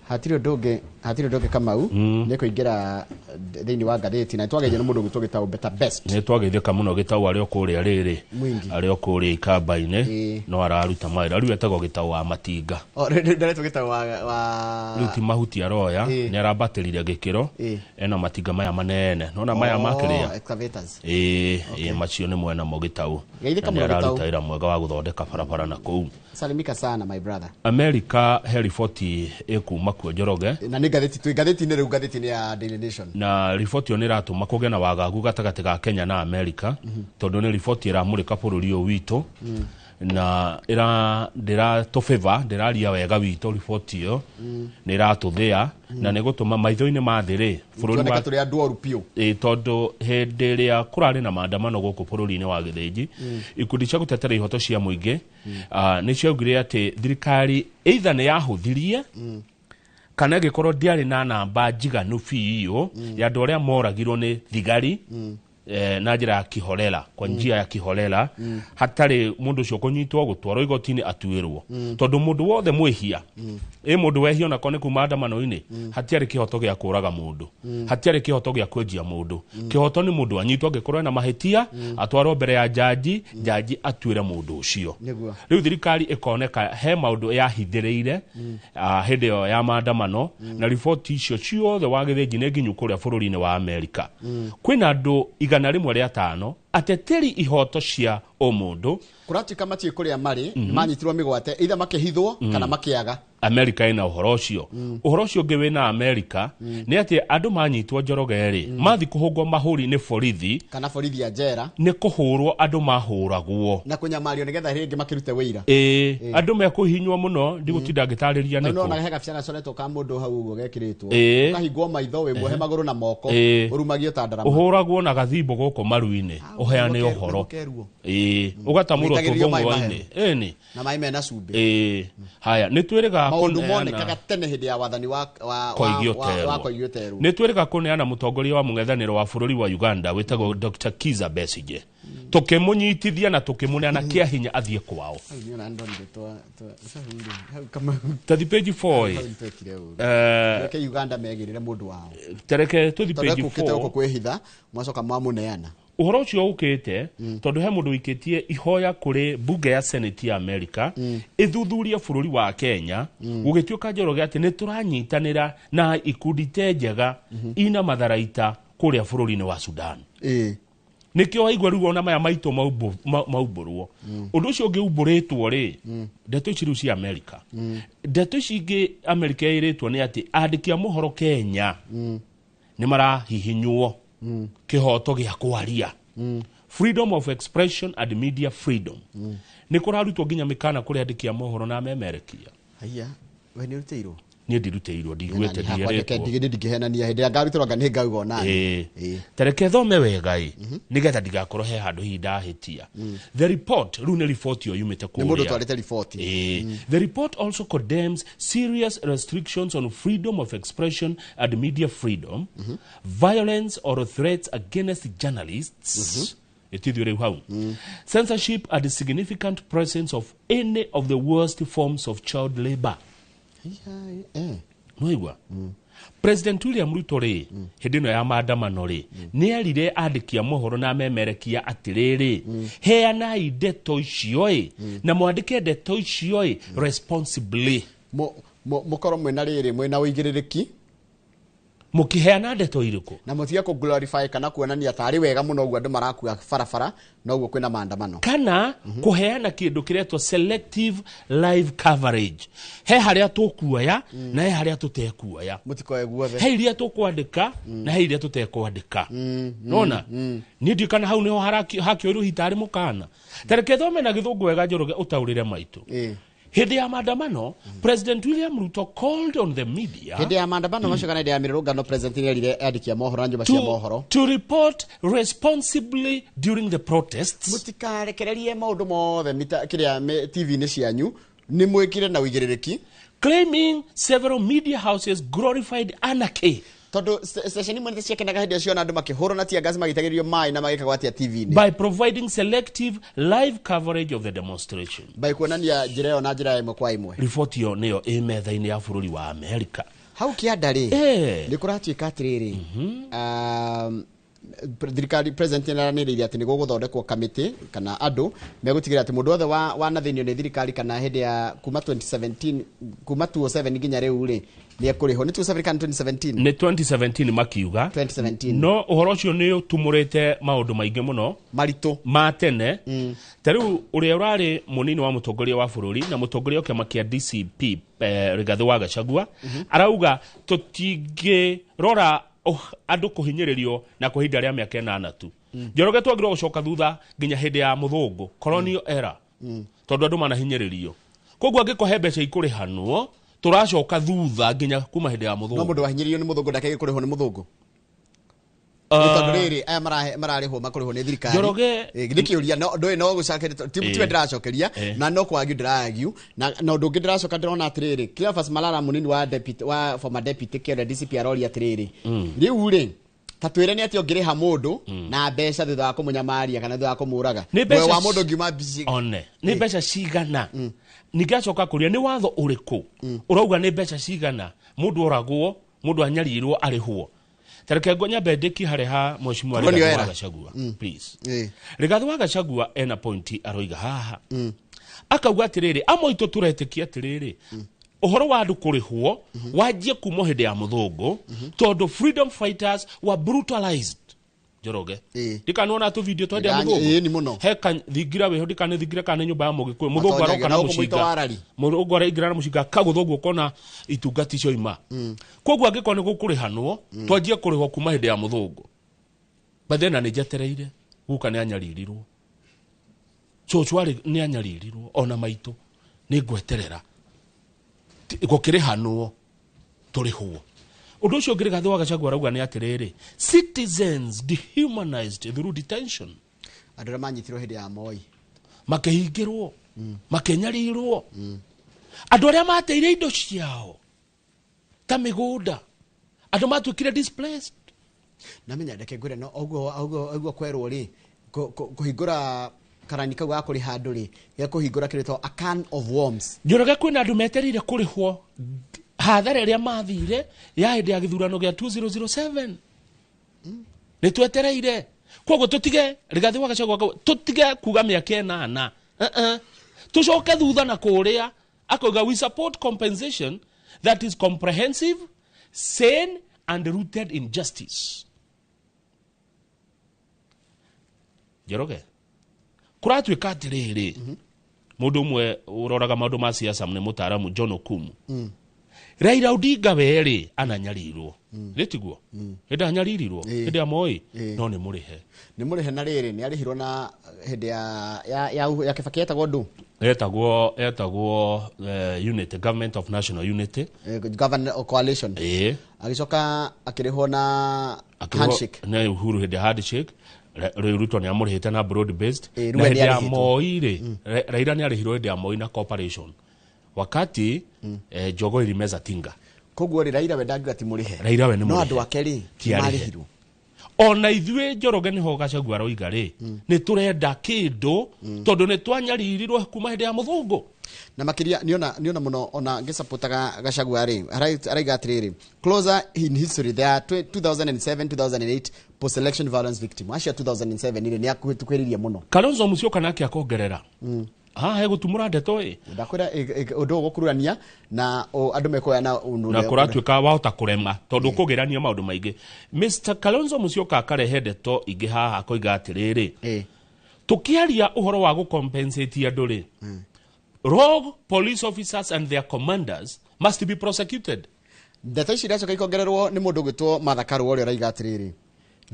Hatirĩ ũndũ ũngĩ, hatirĩ ũndũ ũngĩ, Kamau, nĩ kũingĩra thĩinĩ wa ngathĩti na nĩtwageithio nĩ mũndũ ũgwĩtwo Gĩtaũ Better Best. Nĩ twageithĩka mũno Gĩtaũ arĩ o kũrĩa rĩrĩ. Mwingi. Arĩ o kũrĩa Ikamba-inĩ. No araruta mawĩra rĩu, etagwo Gĩtaũ wa matinga. O, ndaretwo Gĩtaũ wa Rĩu ti mahuti aroya. Nĩ arambatĩrire gĩkĩro. Ena matinga maya manene nona maya makĩrĩa. Oh, excavators. Ĩĩ, macio nĩ mwena mo Gĩtaũ. Geithĩka Na nĩ mũno, Gĩtaũ. araruta wĩra mwega wa gũthondeka barabara na kũu. Salimika sana, my brother. Amerika he riboti ĩkuma kuo, Njoroge. Na nĩ ngathĩti, twĩ ngathĩti-inĩ rĩu, ngathĩti-inĩ ya Daily Nation. Na riboti ĩyo nĩ ĩratũma kũgĩe na wagagu gatagatĩ ga Kenya na Amerika, tondũ nĩ riboti ĩramũrĩka bũrũri ũyũ witũ na ĩra ndĩratũ ndĩraria wega witũ. Riboti ĩyo nĩ ĩratũthĩa na nĩ gũtũma maitho-inĩ ma thĩ rĩ bũrũri tuoneka wa tũrĩ andũ oru biũ. Ĩ, tondũ hĩndĩ ĩrĩa kũrarĩ na maandamano gũkũ bũrũri-inĩ wa gĩthĩnji, ikundi cia gũtetera ihoto cia mũingĩ nĩ ciaugire atĩ thirikari either nĩ yahũthirie kana ĩgĩkorwo ndĩarĩ na namba njiganu biũ ya andũ arĩa moragirwo nĩ thigari na njĩra ya kiholela, kwa njia ya kiholela, hatarĩ mũndũ ũcio kũnyitwo gũtwarwo igoti-inĩ atuĩrwo, tondũ mũndũ wothe mwĩhia, ĩ mũndũ wehia onakorwo nĩ kuma andamano-inĩ, hatiarĩ kĩhoto gĩa kũraga mũndũ, hatiarĩ kĩhoto gĩa kwenjia mũndũ. Kĩhoto nĩ mũndũ anyitwo, angĩkorwo ena mahĩtia atwarwo mbere ya jaji, jaji atuĩre mũndũ ũcio. Rĩu thirikari ĩkoneka he maũndũ yahithĩrĩire hĩndĩ ĩyo ya maandamano, na riboti icio ciothe wa gĩthĩnji nĩ nginyu kũrĩa bũrũri-inĩ wa Amerika. Kwĩna andũ 105 ateteri ihoto cia ũmũndũ. Kũratuĩka matiũĩ kũrĩa marĩ, manyitirwo mĩgwate, either makĩhithwo kana makĩaga. Amerika ĩna ũhoro ũcio. Ũhoro ũcio ũngĩ wĩna Amerika nĩ atĩ andũ manyitwo, Njoroge rĩ, mathi kũhũngwo mahũri nĩ borithi. Kana borithi ya njera. Nĩ kũhũrwo andũ mahũragwo. Na kũnyamario nĩgetha rĩngĩ makĩrute wĩira. Ĩĩ, andũ mekũhihinywo mũno, ndigũtinda ngĩtarĩria. No nĩkũ nona he gabica gacoretwo ka mũndũ hau ũguo gekĩrĩtwo. Ũkahingwo maitho, wĩ muohe magũrũ na moko, ũrumagio ta ndarama. Ũhũragwo na gathimbo gũkũ maru-inĩ ũheane ũhoro. Ũkeruo. Ĩĩ, ũgatamũrwo Ũitagĩrĩrio maĩ. tũthũng'wa-inĩ, ĩni. Na maĩ mena cumbĩ. Ĩĩ, haya nĩ twĩrĩga maũndũ kũneana monekaga tene hĩndĩ ya wathani wa Koigi wa Oterwo. Koigi Oterwo. Nĩ twĩrĩga kũneana mũtongoria wa mũng'ethanĩro wa bũrũri wa Uganda wĩtagwo Dr Kiza Besigye, tũkĩmũnyitithia na tũkĩmũneana kĩa hinya athiĩ kwao. Hau niĩ ona ndonire twa hau rĩ, hau Kamau. Tathi page 4. Hau nĩtwekire ũru. Reke Uganda megĩrĩre mũndũ wao. Tereke tũthi tondũ page ekũkĩte gũkũ 4. kwĩhitha, mwacoka mwamũneana. Ũhoro ũcio ũkĩte tondũ he mũndũ wĩikĩtie ihoya kũrĩ mbunge ya Senate ya America ĩthuthurie bũrũri wa Kenya, gũgĩtuĩka, Njoroge, atĩ nĩ tũranyitanĩra na ikundi te njega ina matharaita kũrĩa bũrũri-inĩ wa Sudan. Nĩkĩo waigua rĩu ona maya maitũ maumbũrwo. Ũndũ ũcio ũngĩ umbũrĩtwo rĩ, ndeto ici rĩu cia Amerika, ndeto ici ingĩ Amerika ĩrĩtwo nĩ atĩ andĩki a mohoro Kenya nĩ marahihinywo kĩhoto gĩa kwaria, freedom of expression and media freedom. Nĩ kũrarutwo nginya mĩkana kũrĩ andĩki a mohoro na amemerekia. Haiya, we nĩ ũrutĩirwo? Niĩ ndirutĩirwo, ndiguĩte, ndierĩtwo. Ndingĩhenania, hĩndĩ ĩrĩa ngarutĩrwo anga nĩ ngauga onani. Tareke thome wega ĩ, nĩgetha ndigakorwo he handũ hihi ndahĩtia. The report, rĩu nĩ riboti ĩyo yumĩte nĩ mũndũ kũrĩa. ũtwarĩte riboti. The report also condemns serious restrictions on freedom of expression and media freedom, violence or threats against journalists, ĩtithio rĩu hau, censorship and significant presence of any of the worst forms of child labor. Haiya, Nĩwaigua President William Ruto rĩ, hĩndĩ ĩno ya maandamano rĩ, nĩ erire andĩki a mohoro na amemerekia atĩrĩrĩ, heanai ndeto icio ĩ, na mwandĩke ndeto icio ĩ responsibly. Mũkorwo mwĩna rĩrĩ, mwĩna ũigĩrĩrĩki. Mũkĩheana ndeto irĩkũ? Na mũtige kũ glorify kana kuonania tarĩ wega mũno ũguo andũ marakua barabara noguo kwĩna maandamano. Kana kũheana kĩndũ kĩretwo selective live coverage, he harĩa tũkuoya na he harĩa tũtekuoya. Mũtikoe guothe. He iria tũkwandĩka na he iria tũtekwandĩka. Nona niĩ ndiũ kana hau nĩho hakĩoirwo hitarĩ mũkana. Tareke thome na Gĩthũngũ wega, Njoroge, ũtaũrĩre maitũ. Hĩndĩ ya maandamano, President William Ruto called on the media Hĩndĩ ya maandamano macio kana hĩndĩ ya mĩrũrũngano, president nĩ erire andĩki a mohoro na nyũmba cia mohoro to report responsibly during the protests. Mũtikarekererie maũndũ mothe kĩrĩa TV-inĩ cianyu, nĩ mwĩkire na ũigĩrĩrĩki. Claiming several media houses glorified anarchy. Tondu station imwe nĩ ciakenaga hĩndĩ ĩyo ciona andũ makĩhũrwo na tear gas magĩitagĩrĩrio maĩ na magĩkagwo atĩa TV-inĩ. By providing selective live coverage of the demonstration. By kuonania njĩra ĩyo na njĩra ĩmwe kwa ĩmwe. Riboti ĩyo nĩyo ĩ metha-inĩ ya bũrũri wa Amerika. Hau kĩanda rĩ, nĩ kũratuĩka atĩrĩrĩ, thirikari president nĩaranĩrĩirie atĩ nĩ gũgũthondekwo kamĩtĩ kana andũ megũtigĩrĩra atĩ mũndũ wothe wanathĩnio nĩ thirikari kana hĩndĩ ya kuma 2017 kuma 2007 nginya rĩu rĩ nĩ ekũrĩhwo. Nĩ 2007 kana 2017? Nĩ 2017 makiuga. 2017. No ũhoro ũcio nĩ ũtumũrĩte maũndũ maingĩ mũno maritũ ma tene. Ta rĩu ũrĩa ũrarĩ mũnini wa mũtongoria wa bũrũri na mũtongoria wa kĩama kĩa DCP, Rigathĩ wa Gachagua, arauga tũtingĩrora andũ kũhinyĩrĩrio na kwa ihinda rĩa mĩaka 8 tu. Njoroge twagĩrĩirwo gũcoka thutha nginya hĩndĩ ya mũthũngũ, colonial era, tondũ andũ manahinyĩrĩrio. Koguo angĩkorwo he mbeca ikũrĩhanwo, tũracoka thutha nginya kuma hĩndĩ ya No mũthũngũ. mũndũ wahinyĩrĩirio nĩ mũthũngũ ndakĩage kũrĩhwo nĩ mũthũngũ. Nĩ tondũ rĩrĩ aya mararĩhwo makũrĩhwo nĩ thirikari. Njoroge Nĩ kĩũria, no ndũĩ no gũcokeria, tiwe ndĩracokeria na no kwagio ndĩragiu na ũndũ ũngĩ ndĩracoka ndĩrona atĩrĩrĩ, Cleophas Malala mũnini wa deputy wa former deputy kĩonda DCP aroria atĩrĩrĩ, rĩu rĩ ta twĩre nĩ atĩ ũngĩrĩha mũndũ na mbeca thutha wa kũmũnyamaria kana thutha wa kũmũraga, Nĩ mbeca muoyo wa mũndũ ũngiuma mbici one nĩ mbeca cigana. Ningĩ acoka kũria nĩ watho ũrĩkũ ũrauga nĩ mbeca cigana mũndũ oragwo, mũndũ anyarirwo arĩhwo. Tareke nyambe ndĩkie harĩa ha mheshimiwa Colonial Rigathĩ wa era. Gachagua, please. Ĩ. Rigathĩ wa Gachagua ena pointi aroiga haha, akauga atĩrĩrĩ, amwe aitũ tũretĩkia atĩrĩrĩ, ũhoro wa andũ kũrĩhwo wanjie kuma hĩndĩ ya mũthũngũ, tondũ freedom fighters were brutalized. Njoroge, ndikanuona tu video twendea Ndĩranya- mũthũngũ ĩ, nĩ mũno. he thingira wĩho, ndikane thingira kana nĩ nyũmba ya mũgĩkũyũ, mũthũngũ Matonyagia, aroka na na gũkũ mwĩto mũcinga wa rari. mũthũngũ araingĩra na mũcinga akagũthwo ũguo ũkona itungati cioima. Koguo angĩkorwo nĩ gũkũrĩhanwo, twanjie kũrĩhwo kuma hĩndĩ ya mũthũngũ. But then nĩ njetereire guka nĩ anyaririrwo, cũcũ arĩ nĩ anyaririrwo, ona maitũ nĩ ngweterera gũkĩrĩhanwo tũrĩhwo. Ũndũ ũcio ũngĩ Rigathĩ wa Gachagua arauga nĩ atĩrĩrĩ, citizens dehumanized through detention. Andũ arĩa manyitirwo hĩndĩ ya Moi makĩhingĩrwo, makĩnyarirwo, andũ arĩa mateire indo ciao ta mĩgũnda, andũ matuĩkire displaced. Namenya ndeke ngwĩre no ũguo ũguo ũguo kwerwo rĩ kũhingũra karani kau ga kũrĩha andũ rĩ gĩa kũhingũra kĩrĩtwo a can of worms. Njoroge, kwĩna andũ metereire kũrĩhwo hathara ĩrĩa mathire ya hĩndĩ ya gĩthurano gĩa 2007. Nĩ twetereire. Koguo tũtige Rigathĩ wa Gachagua tũtige kuga mĩaka 8. Tũcoke thutha na kũrĩa akauga we support compensation that is comprehensive, sane and rooted in justice. Njoroge, kũratuĩka atĩrĩrĩ, mũndũ ũmwe ũroraga maũndũ ma siasa nĩ mũtaaramu John Okumu, Raila Odinga werĩ ananyarirwo, nĩ tiguo hĩndĩ anyaririrwo hĩndĩ ya Moi, no nĩ mũrĩhe. Nĩ mũrĩhe na rĩrĩ nĩ arĩhirwo na hĩndĩ ya Kibaki etagwo ndũ? Etagwo unity, government of national unity. Governor coalition. Agĩcoka akĩrĩhwo na Akĩrĩhwo handshake. Nĩ Uhuru hĩndĩ ya handshake. Rĩu Ruto nĩ amũrĩhĩte na broad based. Rĩu Na we hĩndĩ ya nĩarĩhĩtwo. Moi rĩ, Raila nĩ arĩhirwo hĩndĩ ya Moi na cooperation wakati Jogoo ilimeza tinga. Koguo rĩ Raila we ndangiuga ti mũrĩhe. Raila we nĩ No mũrĩhe. andũ ake rĩ Ti arĩhe. marĩhirwo. Ona ithuĩ Njoroge, nĩho Gachagua aroiga rĩ, nĩ tũrenda kĩndũ tondũ nĩ twanyaririrwo kuma hĩndĩ ya mũthũngũ. Na makiria niona muno ona ngisapotaga Gachagua rĩ araiga atiriri, closer in history there are 2007 2008 post election violence victim acio 2007 rĩ nĩ akuhĩtũkĩrĩrie mũno. Kalonzo Musyoka nake akongerera haha hegũtumũra ndeto ĩ. Ndakwĩra ũndũ ũyũ gũkururania na andũ mekuoya na ũndũ Na ũrĩa- kũratuĩka wahota kũrema tondũ ũkũgerania maũndũ maingĩ. Mr Kalonzo Musyoka akarehe ndeto ingĩ haha akoiga atĩrĩrĩ, tũkĩaria ũhoro wa gũcompensate andũ rĩ, rogue police officers and their commanders must be prosecuted. Ndeto ici iracoka ikongererwo nĩ mũndũ ũgwĩtwo Martha Karua ũrĩa ũraiga atĩrĩrĩ,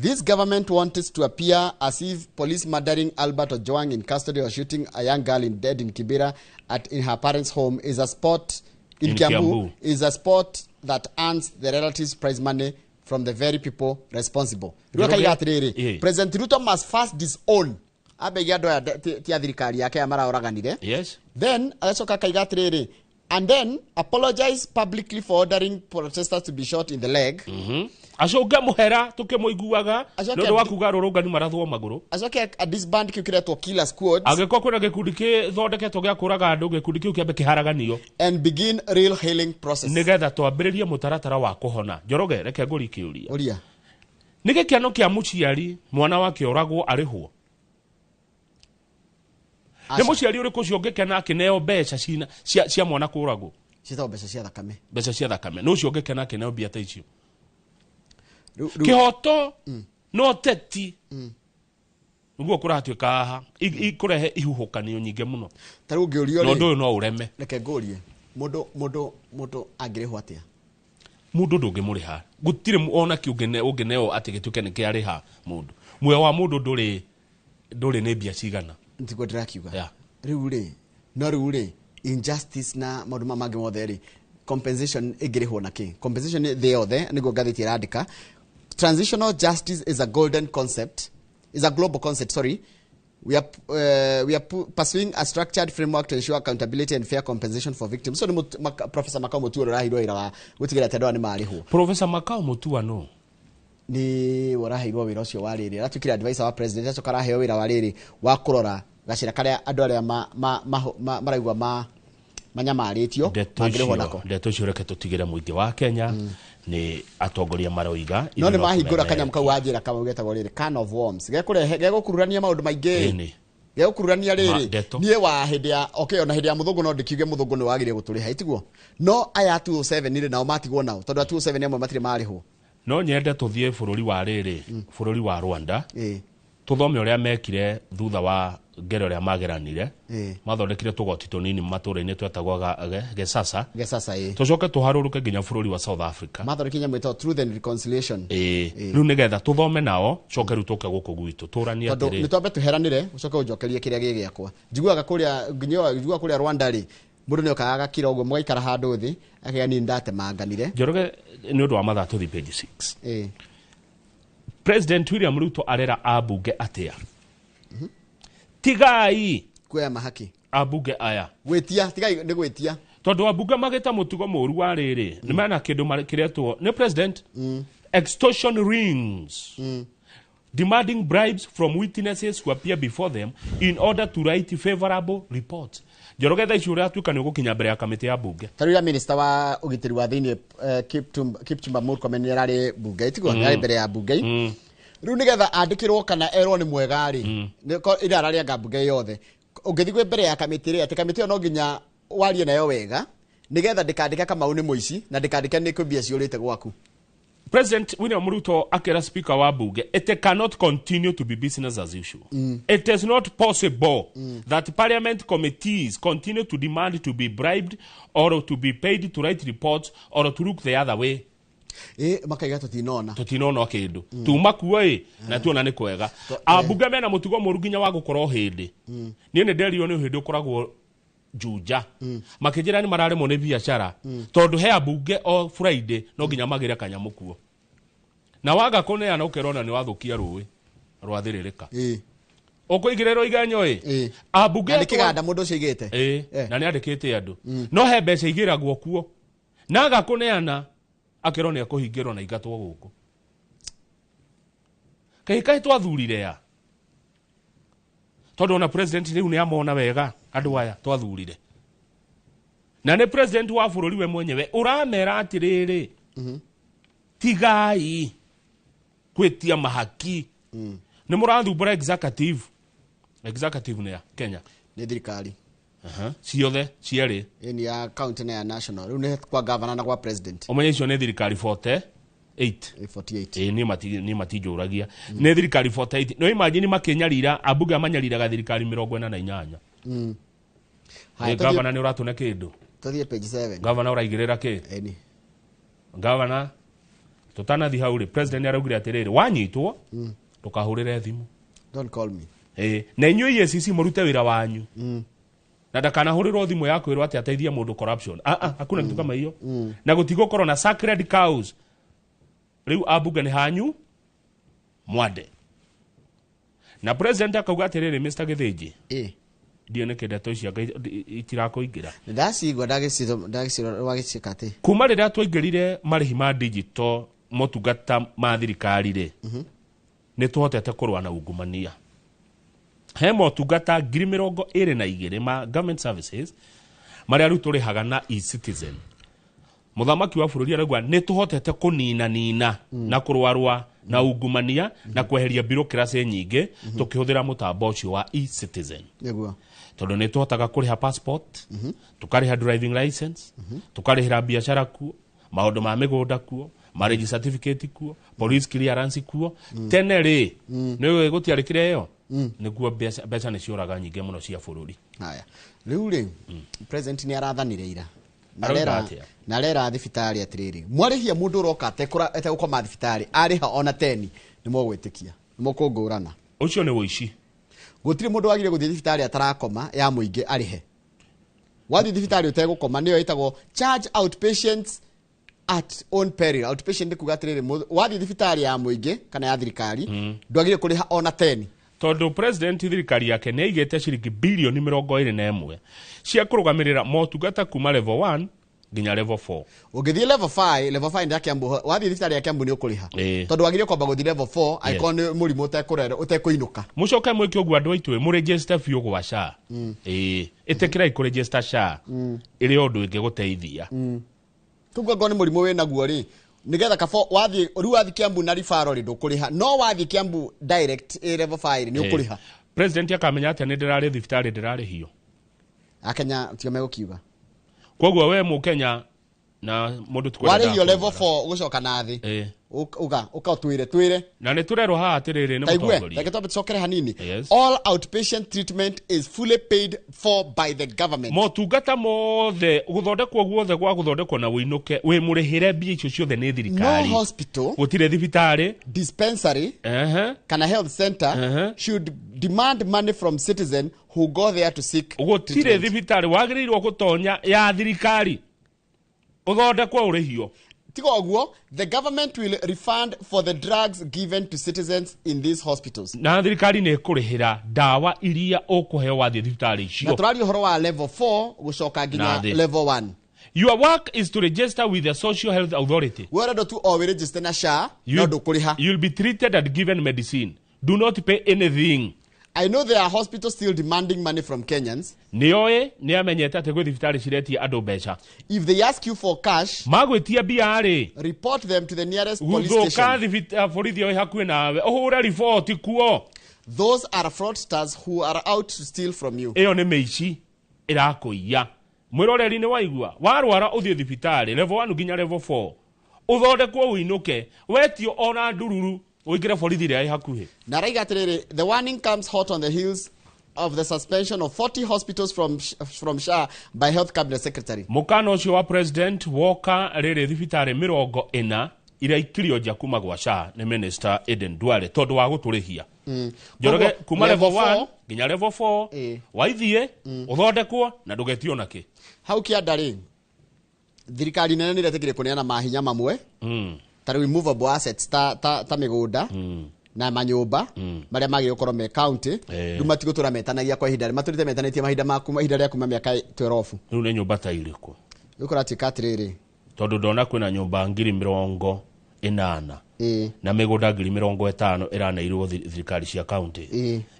this government wanted to appear as if police murdering Albert Ojwang in custody or shooting a young girl in dead in Kibera at in her parents' home is a sport in, In Kiambu, Kiambu. Is a sport that earns the relatives prize money from the very people responsible. Rĩu akaiga atĩrĩrĩ, President Ruto must first disown ambeigia andũ aya ti a thirikari yake aya maraoraganire. Then agacoka akaiga atĩrĩrĩ, And then apologize publicly for ordering protesters to be shot in the leg. Acoke mũhera tũkĩmũiguaga Acoke nĩ ũndũ wa kuga arũrũngani marathwo magũrũ. Acoke a disband kĩu kĩretwo killer squads. Angĩkorwo kwĩna gĩkundi kĩthondeketwo gĩa kũraga andũ, gĩkundi kĩu kĩambe kĩharaganio. And begin real healing process. Nĩgetha twambĩrĩrie mũtaratara wa kũhona. Njoroge, reke ngũrie kĩũria. Ũria. Nĩ gĩkeno kĩa mũciari mwana wake oragwo arĩhwo? Nĩ Aca. mũciari ũrĩkũ ũcio ũngĩkena akĩneo mbeca cia mwana kũragwo? Ciĩtagwo mbeca cia thakame. Mbeca cia thakame. Nĩ ũcio ũngĩkena akĩneo mbia ta icio? Rĩu Kĩhoto no teti nĩguo kũratuĩka haha ikũrehe ihuhũkanio nyingĩ mũno. Ta rĩu ũngĩũrio Na ũndũ rĩ, ũyũ no ũreme. Reke ngũrie, mũndũ angĩrĩhwo atĩa? Mũndũ ndũngĩmũrĩha, gũtirĩ ona kĩ ũngĩneo atĩ gĩtuĩke nĩ kĩarĩha mũndũ. Muoyo wa mũndũ ndũrĩ nĩ mbia cigana. Ntiguo ndĩrakiuga. Yeah. Rĩu rĩ, no rĩu rĩ, injustice na maũndũ maya mangĩ mothe rĩ, compensation ĩngĩrĩhwo na kĩ? Compensation thĩ yothe nĩguo ngathĩti ĩrandĩka. Transitional justice is a golden concept, is a global concept, sorry. We are pursuing a structured framework to ensure accountability and fair compensation for victims. So ni Professor Makau Mutua ũraheirwo wĩra wa gũtigĩrĩra atĩ andũ aya nĩ marĩhwo. Professor Makau Mutua no Nĩ we ũraheirwo wĩra ũcio wa rĩrĩ, aratuĩkire advisor wa president, acoka araheo wĩra wa rĩrĩ wa kũrora gacĩra karĩa andũ arĩa maraigua manyamarĩtio ndeto mangĩrĩhwo icio nako. Ndeto icio reke tũtigĩre mũingĩ wa Kenya, nĩ atongoria maroiga. No ithuĩ nĩ mahingũra tũmemerekie. Kanyamũ kau wanjĩra kamau getagwo rĩrĩ can of worms, gekũrehe gegũkururania maũndũ maingĩ. Ĩni. Gegũkururania rĩrĩ. Ndeto. Niĩ wa hĩndĩ ya, okay, ona hĩndĩ ya mũthũngũ no ndĩkiuge mũthũngũ nĩ wagire gũtũrĩha, itiguo? No aya a 207 rĩ, nao matigwo nao tondũ a 207 amwe matirĩ marĩhwo. No nyende tũthiĩ bũrũri wa rĩrĩ, bũrũri wa Rwanda, tũthome ũrĩa mekire thutha wa ngero ũrĩa mageranire. Mathondekire tũgoti tũnini matũra-inĩ twetagwo gesasa. Gesasa, ĩ. Tũcoke tũharũrũke nginya bũrũri wa South Africa. Mathondekire nyamũ ĩtagwo truth and reconciliation. Ĩĩ, rĩu nĩgetha tũthome nao, coke rĩu tũke gũkũ gwitũ tũranie Tondũ atĩrĩ. nĩ twambe tũheranĩre, ũcoke ũnjokerie kĩrĩa gĩ gĩakwa. Njiguaga kũrĩa nginya njiguaga kũrĩa Rwanda rĩ, mũndũ nĩ okaga agakira ũguo, mũgaikara handũ thĩ, akaiga niĩ nĩndatemanganire. Njoroge, nĩ ũndũ wa mathaa tũthiĩ page 6. Ĩ. President William Ruto arera ambunge atĩa? Tigai kuoya mahaki. Ambunge aya. Gwĩtia, tigai nĩ gwĩtia. Tondũ ambunge magĩta mũtugo mũru wa rĩrĩ, nĩ mena kĩndũ kĩretwo nĩ president extortion rings, demanding bribes from witnesses who appear before them in order to write favorable reports. Njoroge, thaa ici ũratuĩka nĩ ũgũkinya mbere ya kamĩtĩ ya bunge. Ta rĩu minister wa ũgitĩri wa thĩinĩ, Kipchumba Murkomen, nĩ ararĩ bunge, itiguo? Nĩ arĩ mbere ya bunge rĩu nĩgetha andĩkĩrwo kana erwo nĩ mwega rĩ, ĩrĩa ararĩanga bunge yothe. Ũngĩthiĩ kwĩ mbere ya kamĩtĩ rĩ, atĩ kamĩtĩ ĩyo no nginya warie nayo wega nĩgetha ndĩkandĩke Kamau nĩ mũici na ndĩkandĩke nĩ kwĩ mbia ciũrĩte gwaku. President William Ruto akera speaker wa bunge, it cannot continue to be business as usual. It is not possible that parliament committees continue to demand to be bribed or to be paid to write reports or to look the other way. Ĩ, makaiga tũtinona. Tutinona kĩndũ tuma kuo ĩ na tuona nĩ kwega. Ambunge mena mũtugo mũru nginya wa gũkorwo hĩndĩ niĩ nĩ nderirwo nĩ hĩndĩ ũkoragwo Juja, makĩnjĩra nĩ mararemwo nĩ biacara tondũ he ambunge o Friday no nginya magĩre kanyamũ kuo, na waga kũneana ũkerona nĩ wathũkia rũĩ rwathĩrĩrĩka. Ũkũigĩrĩrwo igenyo ĩ. Ambunge Na nĩ kĩganda mũndũ ũcio aigĩte. Ĩ, na nĩ andĩkĩte andũ, no he mbeca igĩragwo kuo na aga kũneana akerwo nĩ ekũhingĩrwo na ingatwo gũkũ. Kaĩ kaĩ twathurire ya tondũ ona president rĩu nĩ amona wega andũ aya twathurire, na nĩ president wa bũrũri we mwenyewe ũramera atĩrĩrĩ, tigai gwĩtia mahaki, nĩ mũrathumbũra executive. Executive nĩ ya Kenya? Nĩ thirikari. Aha, ciothe cierĩ. Ĩ, nĩ ya county na ya national, rĩu nĩ kwa governor na kwa president. Ũmenye icio nĩ thirikari 48. Ĩ, 48. Ĩ, niĩ matinjũragia, nĩ thirikari 48. No imagine makĩnyarira ambunge manyariraga thirikari 48. Haya, Ĩ, gavana nĩ ũratũne kĩndũ. Tũthiĩ page 7. Gavana ũraigĩrĩra kĩ? Ĩni. Gavana, tũtanathi hau rĩ, president nĩ araugire atĩrĩrĩ, wanyitwo ndũkahũrĩre thimũ. Don't call me. Ĩ, na inyuĩ EACC mũrute wĩra wanyu na ndakanahũrĩrwo thimũ ya kwĩrwo atĩ ateithie mũndũ corruption. Ah, ah, hakuna kitu kama hiyo, na gũtigũkorwo na sacred cows. Rĩu ambunge nĩ hanyu mwande, na president akauga atĩrĩrĩ, Mr Gĩthĩnji. Ĩ. Ndiũ nĩkĩ ndeto ici anga itirakũingĩra. Ndacigua ndagĩciro wagĩcika atĩ Kuma rĩrĩa twaingĩrire marĩhi ma digital motungata ma thirikari rĩ, nĩ tũhotete kũrũa na ungumania. He motungata 22,000 ma government services marĩa rĩu tũrĩhaga na eCitizen. Mũthamaki wa bũrũri arauga nĩ tũhotete kũninanina na kũrũarũa na ungumania na kweheria bureaucracy nyingĩ tũkĩhũthĩra mũtambo ũcio wa eCitizen. Nĩguo. Tondũ nĩ tũhotaga kũrĩha passport, tũkarĩha driving license, tũkarĩhĩra biacara kuo, maũndũ ma mĩgũnda kuo, marriage certificate kuo, police clearance kuo. Tene rĩ, nĩ gũtiarĩ kĩrĩa ĩyo nĩguo mbeca nĩ cioraga nyingĩ mũno cia bũrũri. Haya, rĩu rĩ, president nĩ arathanire ira. Na Arauga arera atĩa? Na arera thibitarĩ atĩrĩrĩ, mwarĩhia mũndũ ũroka ategũkoma thibitarĩ arĩha ona 10, nĩ mũgwĩtĩkia, nĩ mũkũngũrana. Ũcio nĩ ũici. Gũtirĩ mũndũ wagire gũthiĩ thibitarĩ atarakoma ya mũingĩ arĩhe. Wathiĩ thibitarĩ ũtegũkoma, nĩyo ĩtagwo charge outpatients at own peril. Outpatient nĩ kuga atĩrĩrĩ, wathiĩ thibitarĩ ya mũingĩ kana ya thirikari, ndwagire kũrĩha ona 10. Tondũ president thirikari yake nĩ aigĩte ciringi bilioni 21 cia kũrũgamĩrĩra motungata kuma level 1 nginya level 4. Ũngĩthiĩ level 5, level 5 nĩ ya Kiambu, wathiĩ thibitarĩ ya Kiambu nĩ ũkũrĩha. Tondũ wagire kwamba gũthiĩ level 4 angĩkorwo nĩ mũrimũ ũtekũinũka. Mũcoke mwĩke ũguo andũ aitũ, mũregister biũ gwa SHA. Ĩĩ, ĩtĩkĩrai kũregister SHA ĩrĩ o ũndũ ĩngĩgũteithia. Tuguo ngorwo nĩ mũrimũ wĩ naguo rĩ, nĩgetha kabo wathiĩ rĩu, wathiĩ Kiambu na referral rĩ, ndũkũrĩha, no wathiĩ Kiambu direct ĩ level 5 nĩ ũkũrĩha. President akamenya atĩa nĩ ndĩrarĩ thibitarĩ ndĩrarĩhio? Akenya tio megũkiuga. Koguo we mũkenya na mũndũ ti kwenda Warĩhio level kũrwara. 4 gũcoka na thĩ. Ĩĩ. Uga ũka twĩre. Na nĩ tũrerwo haha atĩrĩrĩ nĩ Taigue. mũtongoria. Reke twambe tũcokere hanini. Yes. All outpatient treatment is fully paid for by the government. Motungata mothe, gũthondekwo guothe gwa gũthondekwo na wĩinũke wĩ mũrĩhĩre, mbia icio ciothe nĩ No thirikari. hospital, Gũtirĩ thibitarĩ, dispensary kana health center should demand money from citizen who go there to seek Gũtirĩ treatment. thibitarĩ wagĩrĩirwo gũtonya ya thirikari ũthondekwo ũrĩhio. Tiga ũguo, the government will refund for the drugs given to citizens in these hospitals. Na thirikari nĩ ĩkũrĩhĩra ndawa iria ũkũheo wathiĩ thibitarĩ Na icio. tũraria ũhoro wa level 4 gũcoka nginya Na thĩ. level 1. Your work is to register with the Social Health Authority. We ũrendwo tu o wĩregister na SHA, no ndũkũrĩha. You'll be treated and given medicine. Do not pay anything. I know there are hospitals still demanding money from Kenyans. Nĩoĩ, nĩ amenyete atĩ gwĩ thibitarĩ ciretia andũ mbeca. If they ask you for cash, Magwĩtia mbia rĩ, report them to the nearest police guthũka station. Borithi o ĩ hakuhĩ nawe, ũhũre riboti kuo. Those are fraudsters who are out to steal from you. Ĩyo nĩ mĩici ĩrakũiya. Mwĩroreri, nĩ waigua? Warwara ũthiĩ thibitarĩ level 1 nginya level 4, ũthondekwo ũinũke, wetio ona ndururu, ũingĩre borithi ĩrĩa ĩ hakuhĩ. Na raiga atĩrĩrĩ, the warning comes hot on the heels of the suspension of 40 hospitals from SHA by Health Cabinet Secretary. Mũkana ũcio wa president woka rĩrĩ thibitarĩ 40 iria ikirio nja kuma gwa SHA nĩ Minister Aden Duale tondũ wa gũtũrĩhia. Njoroge, Koguo, kuma level level 1 4 nginya level 4, waithiĩ ũthondekwo na ndũgetio nakĩ. Hau kĩanda rĩ, thirikari nene nĩ iretĩkĩrie kũneana mahinya mamwe ta rĩu immovable assets ta mĩgũnda na manyũmba marĩa magĩrĩirwo gũkorwo me county. Rĩu matigũtũra metanagia kwa ihinda, matũrĩte metanĩtie mahinda ma kuma ihinda rĩa kuma mĩaka 12. Rĩu nĩ nyũmba ta irĩkũ? Rĩu kũratuĩka atĩrĩrĩ, Tondũ ndona kwĩna nyũmba 80,000 na mĩgũnda 50,000 ĩraneirwo thirikari cia county.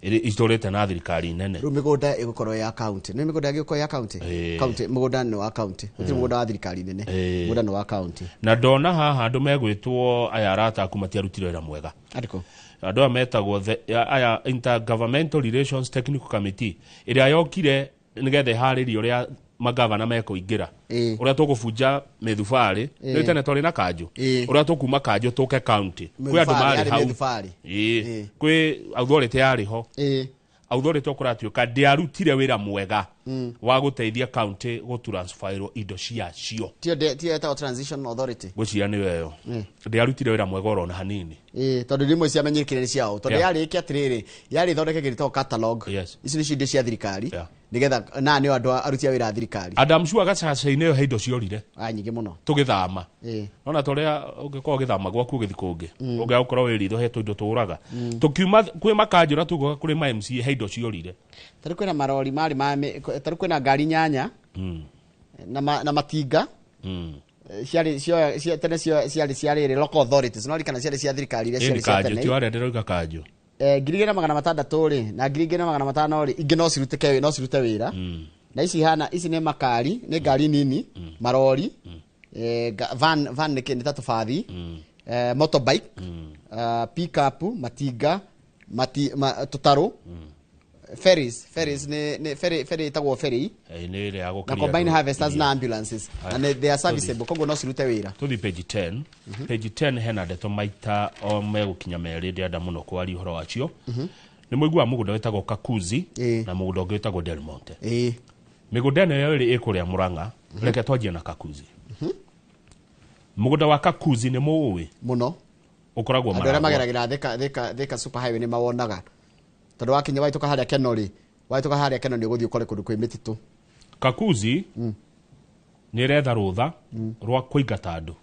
Itũrĩte na thirikari nene. Rĩu mĩgũnda ĩgũkorwo ya county, nĩ mĩgũnda ĩgũkorwo ya county. County, mũgũnda nĩ wa county, gũtirĩ mũgũnda wa thirikari nene. Mũgũnda nĩ wa county. Na ndona haha andũ megwĩtwo aya arata aku matiarutire wĩra mwega. Andĩkũ? Andũ aya metagwo aya Intergovernmental Relations Technical Committee ĩrĩa yokire nĩgetha ĩharĩrie ũrĩa magavana mekũingĩra, ũrĩa tũkũbunja mĩthubarĩ. Nĩ tene twarĩ na kanjũ, ũrĩa tũkuma kanjũ tũke county, kwĩ andũ Mĩthubarĩ, marĩ yarĩ hau. mĩthubarĩ. Ĩĩ. Kwĩ authority yarĩ ho. Authority ũkũratuĩka ndĩarutire wĩra mwega. Wa gũteithia county gũtransferwo indo ciacio. Tiyo ĩtagwo Transition Authority. Ngwĩciria nĩyo ĩyo. Ndĩarutire wĩra mwega orona hanini. Ĩĩ, tondũ rĩmwe ciamenyekire nĩ ciao, tondũ yarĩ ĩke atĩrĩrĩ, yarĩ ĩthondeke kĩndũ catalog. Ici nĩcio indo cia thirikari, nĩgetha na nĩo andũ aruti a wĩra a thirikari. And I'm sure gacaca-inĩ ĩyo he indo ciorire. A nyingĩ mũno. Tũgĩthama. Nona ta ũrĩa ũngĩkorwo ũgĩthama gwaku ũgĩthiĩ kũngĩ, ũngĩaga gũkorwo wĩ ritho, he tũindo tũraga. Tũkiuma kwĩ makanjũra tũgoka kũrĩ ma MCA, he indo ciorire. Tarĩu kwĩna marori marĩ ma tarĩu kwĩna ngari 8 na matinga. Ciarĩ cia tene, ciarĩ cia rĩrĩ local authorities, no ririkana ciarĩ cia thirikari iria ciarĩ cia kanjũ tene. Ti warĩa ndĩrauga kanjũ. 2600 rĩ na 2500 rĩ, ingĩ no cirutĩke, no cirute wĩra. Na ici hana ici nĩ makari, nĩ ngari nini, marori, van nĩ ta tũbathi, motorbike, pick-up, matinga, tũtarũ, ferries nĩ ferry ĩtagwo ferry. Nĩ ĩrĩa ya Na gũkĩria combine andũ harvesters iria. na ambulances, na they are serviceable, koguo no cirute wĩra. Tũthiĩ page 10. Page 10 hena ndeto maita o megũkinya merĩ ndĩrenda mũno kwaria ũhoro wacio. Nĩ mũiguaga mũgũnda wĩtagwo Kakuzi na mũgũnda ũngĩ wĩtagwo Del Monte. Mĩgũnda ĩno yerĩ ĩkũrĩa Mũrang'a. Reke twanjie na Kakuzi. Mũgũnda wa Kakuzi nĩ mũũĩ? Mũno. Ũkoragwo Andũ arĩa Maragwa. mageragĩra Thika super highway nĩ mawonaga, tondũ wakinya waitũka harĩa Keno rĩ, waitũka harĩa Keno nĩ ũgũthiĩ ũkore kũndũ kwĩ mĩtitũ. Kakuzi nĩ ĩretha rũtha rwa kũingata andũ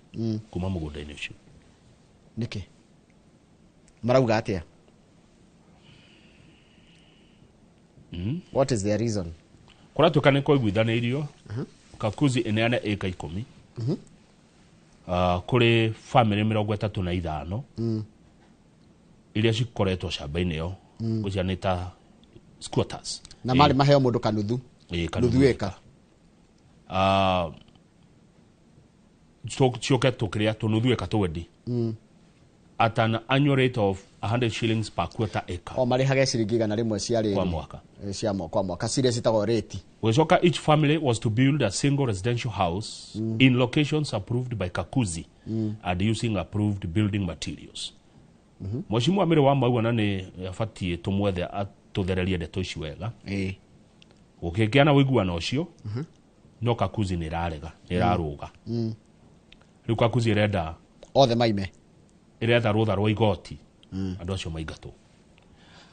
kuma mũgũnda-inĩ ũcio. Nĩkĩ marauga atĩa? What is their reason? Kũratuĩka nĩ kũiguithanĩirio Kakuzi ĩneane ĩka 10 kũrĩ bamĩrĩ 35 iria cikoretwo camba-inĩ ĩyo. Ngwĩciria nĩ ta squatters. Na marĩ maheo mũndũ kanuthu. Ĩĩ, kanuthu. Nuthu ĩka. Ciũke tũkĩrĩa tũnuthu ĩka twendi at an annual rate of 100 shillings per quarter acre. O marĩhage ciringi 100 cia rĩrĩ Kwa mwaka. Cia kwa mwaka, ciria citagwo rate. Gũgĩcoka each family was to build a single residential house in locations approved by Kakuzi and using approved building materials. Mheshimiwa Mĩrĩ wa Maua na nĩ abatiĩ tũmwethe atũthererie ndeto ici wega. Gũkĩgĩa na ũiguano ũcio, no Kakuzi nĩ ĩrarega, nĩ ĩrarũga. Rĩu Kakuzi ĩrenda othe maime. Ĩretha rũtha rwa igoti andũ acio maingatwo.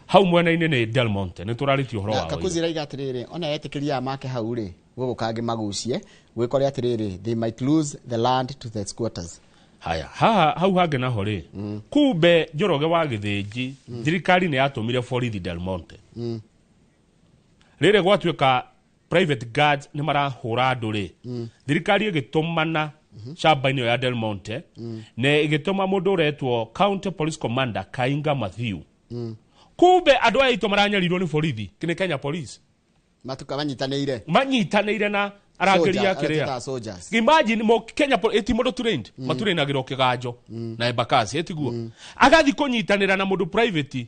Hau mwena-inĩ nĩ Del Monte, nĩ tũrarĩtie ũhoro Na wao. Kakuzi ĩraiga atĩrĩrĩ, ona etĩkĩria aya make hau rĩ, gũgũka angĩ magucie gwĩkore atĩrĩrĩ, they might lose the land to the squatters. Haya, haha hau hangĩ naho rĩ, kumbe Njoroge wa Gĩthĩnji, thirikari nĩ yatũmire borithi Del Monte. Rĩrĩ gwatuĩka private guards nĩ marahũra andũ rĩ, thirikari ĩgĩtũmana camba-inĩ ĩyo ya Del Monte na ĩgĩtũma mũndũ ũretwo County Police Commander Kainga Matthew. Kumbe andũ aya aitũ maranyarirwo nĩ borithi, nĩ Kenya Police. Matuka manyitanĩire. Manyitanĩire na arangĩri Soldier, a kĩrĩa. arĩa twĩtaga soldiers. Imagine mo Kenya ĩti mũndũ trained, maturainagĩrwo kĩganjo na embakasi ĩtiguo agathi kũnyitanĩra na mũndũ private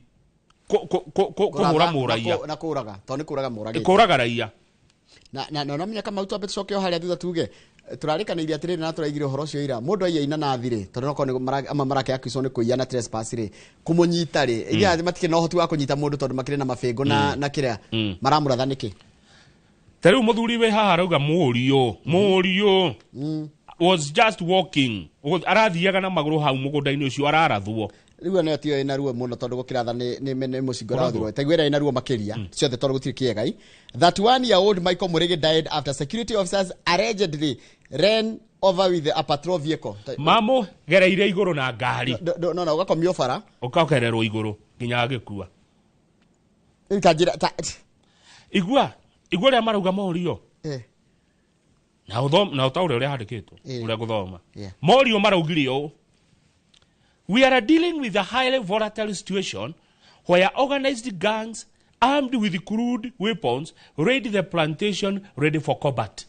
kũhũra Kũratha mũraia. Na kũraga, tondũ nĩ kũraga mũragĩte. Kũraga raia. Na no menya kama twambe tucoke o harĩa thutha tuge tũrarĩkanĩire atĩrĩrĩ na tũraigire ũhoro ũcio ira, mũndũ aiya inanathi rĩ, tondũ nokorwo nĩ amwe marake accused nĩ kũiya na trespass rĩ, kũmũnyita rĩ, iria matikĩrĩ na ũhoti wa kũnyita mũndũ tondũ makĩrĩ na mabĩngũ na kĩrĩa maramũratha nĩkĩ? Ta rĩu mũthuri wĩ haha arauga mũriũ was just walking. Arathiaga na magũrũ hau mũgũnda-inĩ ũcio ararathwo. Rĩu ĩno tiyo ĩna ruo mũno, tondũ gũkĩratha nĩ mũcingo ũrathirwo. Ta iguĩra ĩna ruo makĩria ciothe, tondũ gũtirĩ kĩega. 31 year old Michael Murigi died after security officers allegedly ran over with a patrol vehicle. Mamũgereire igũrũ na ngari. No ũgakomio bara. Ũkagererwo igũrũ nginya agĩkua. Rĩu ta njĩra ta Igua ũrĩa marauga morio. Na ũthome na ũtaũre ũrĩa handĩkĩtwo, ũrĩa ngũthoma. Morio maraugire ũũ: We are dealing with a highly volatile situation where organized gangs armed with crude weapons raid the plantation ready for combat.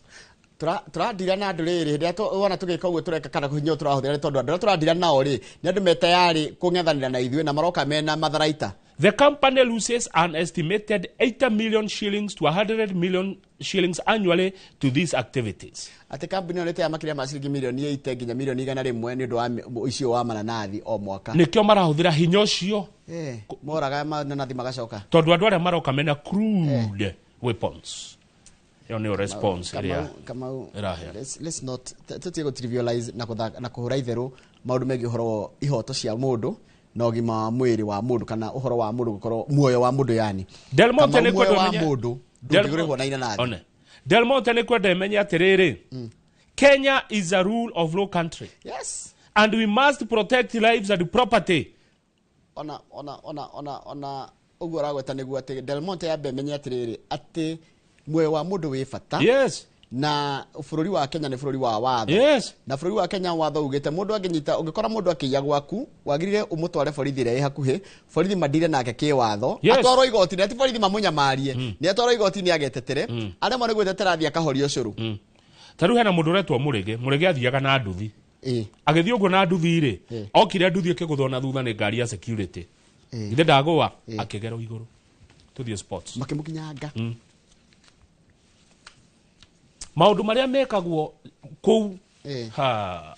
Tũradira na andũ rĩrĩ, hĩndĩ ĩrĩa wona tũgĩka ũguo tũreka kana hinya tũrahũthĩra nĩ tondũ andũ arĩa tũradira nao rĩ, nĩ andũ me tayarĩ kũng'ethanĩra na ithuĩ na maroka mena matharaita. The company loses an estimated 80 million shillings to 100 million shillings annually to these activities. Atĩ kambuni ĩyo nĩ ĩteaga makĩria ma ciringi mirioni 80 nginya mirioni 100 nĩ ũndũ wa ũici ũyũ wa mananathi o mwaka. Nĩkĩo marahũthĩra hinya ũcio. Moraga mananathi magacoka. Tondũ andũ arĩa maroka mena crude weapons. Ĩyo nĩyo response ĩrĩa Kamau, ĩraheana. Let's not tutige gå trivialize na kũthaka na kũhũra itherũ maũndũ megiĩ ũhoro wa ihoto cia mũndũ na ũgima wa mwĩrĩ wa mũndũ kana ũhoro wa mũndũ gũkorwo muoyo wa mũndũ yani. Del Monte Kamau, nĩ muoyo kwenda wa ũmenye- mũndũ ndũngĩgũrĩhwo na inanathi. One. Del Monte nĩ kwenda ĩmenye atĩrĩrĩ, Kenya is a rule of law country Yes. and we must protect lives and property. Ona ũguo ũragweta nĩguo atĩ Del Monte yambe ĩmenye atĩrĩrĩ atĩ muoyo wa mũndũ wĩ bata. Yes. Na bũrũri wa Kenya nĩ bũrũri wa watho. Yes. Na bũrũri wa Kenya watho ugĩte mũndũ angĩnyita, ũngĩkora mũndũ akĩiya gwaku wagĩrĩire ũmũtware borithi ĩrĩa ĩ hakuhĩ, borithi mandire nake kĩwatho. Yes. Atwarwo igoti-inĩ, ti borithi mamũnyamarie, nĩ atwarwo igoti-inĩ agetetere, aremwo nĩ gwĩtetera athiĩ akahorio ũcũrũ. Ta rĩu hena mũndũ ũretwo Mũrĩgĩ. Mũrĩgĩ athiaga na nduthi. Agĩthiĩ ũguo na nduthi rĩ, okire nduthi ĩkĩgũthwo na thutha nĩ ngari ya security. Githĩ ndagũa, akĩgerwo igũrũ. Tũthiĩ sports. Makĩmũkinyanga. Maũndũ marĩa mekagwo kũu. Ha,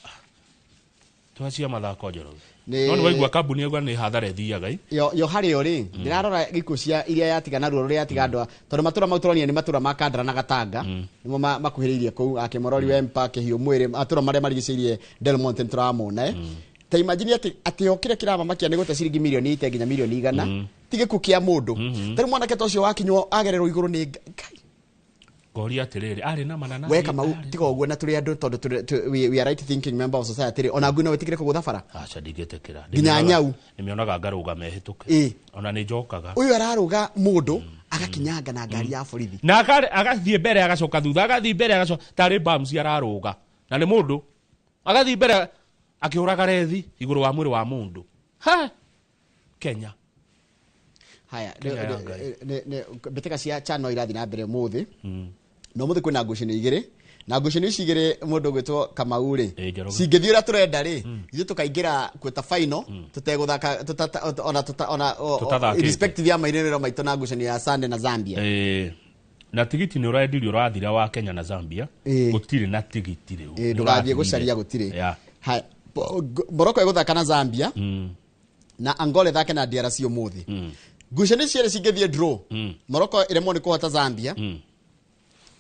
twacia mathako, Njoroge. No nĩ waigua kambuni yauga nĩ hathara ĩthiaga ĩ. Yo harĩ o rĩ, ndĩrarora gĩkuũ cia iria yatiga na ruo rũrĩa yatiga andũ tondũ matũra mau tũronire nĩ matũra ma Kandara na Gatanga nĩmo makuhĩrĩirie kũu, Akĩmorori Wempa Kĩhiũ mwĩrĩ matũra marĩa marigicĩirie Del Monte nĩtũramona ta imagine atĩ o kĩrĩa kĩramamakia nĩ gũte ciringi mirioni ite nginya mirioni 100 ti gĩkuũ kĩa mũndũ. Ta rĩu mwanake ta ũcio wakinywo agererwo igũrũ nĩ Ngai. Ngoria atĩrĩrĩ, arĩ na mananathi? We Kamau, tiga ũguo, na tũrĩ andũ tondũ we are right thinking member of society rĩ, ona ngui no wĩtĩkĩre kũgũtha bara? Aca, ndingĩtĩkĩra. Nginya nyau. Nĩmĩonaga ngarũgama ĩhĩtũke. Ona nĩ njokaga. Ũyũ ararũga mũndũ agakinyanga na ngari ya borithi. Na agathiĩ mbere, agacoka thutha, agathiĩ mbere, agacoka, tarĩ bams ararũga, na nĩ mũndũ, agathiĩ mbere akĩhũraga rethi igũrũ wa mwĩrĩ wa mũndũ. Ha, Kenya. Haya. Kenya ya Ngai. Mbĩtĩka cia chano irathiĩ na mbere ũmũthĩ, na ũmũthĩ kwĩna ngucanio igĩrĩ, na ngucanio ici igĩrĩ, mũndũ ũgwĩtwo Kamau rĩ, Njoroge. cingĩthiĩ ũrĩa tũrenda rĩ, ithuĩ tũkaingĩra quarter final tũtegũthaka ona ona Tũtathakĩte. irrespective ya mairĩrĩro maitũ na ngucanio ya Sunday na Zambia. Na tigiti nĩ ũrendirio, ũrathira wa Kenya na Zambia. Gũtirĩ na tigiti rĩu. Ndũgathiĩ Nĩ ũrathirire. gũcaria gũtirĩ. Haya, Morocco ĩgũthaka na Zambia na Angola ĩthake na DRC ũmũthĩ. Ngucanio cierĩ cingĩthiĩ draw, Morocco ĩremwo nĩ kũhota Zambia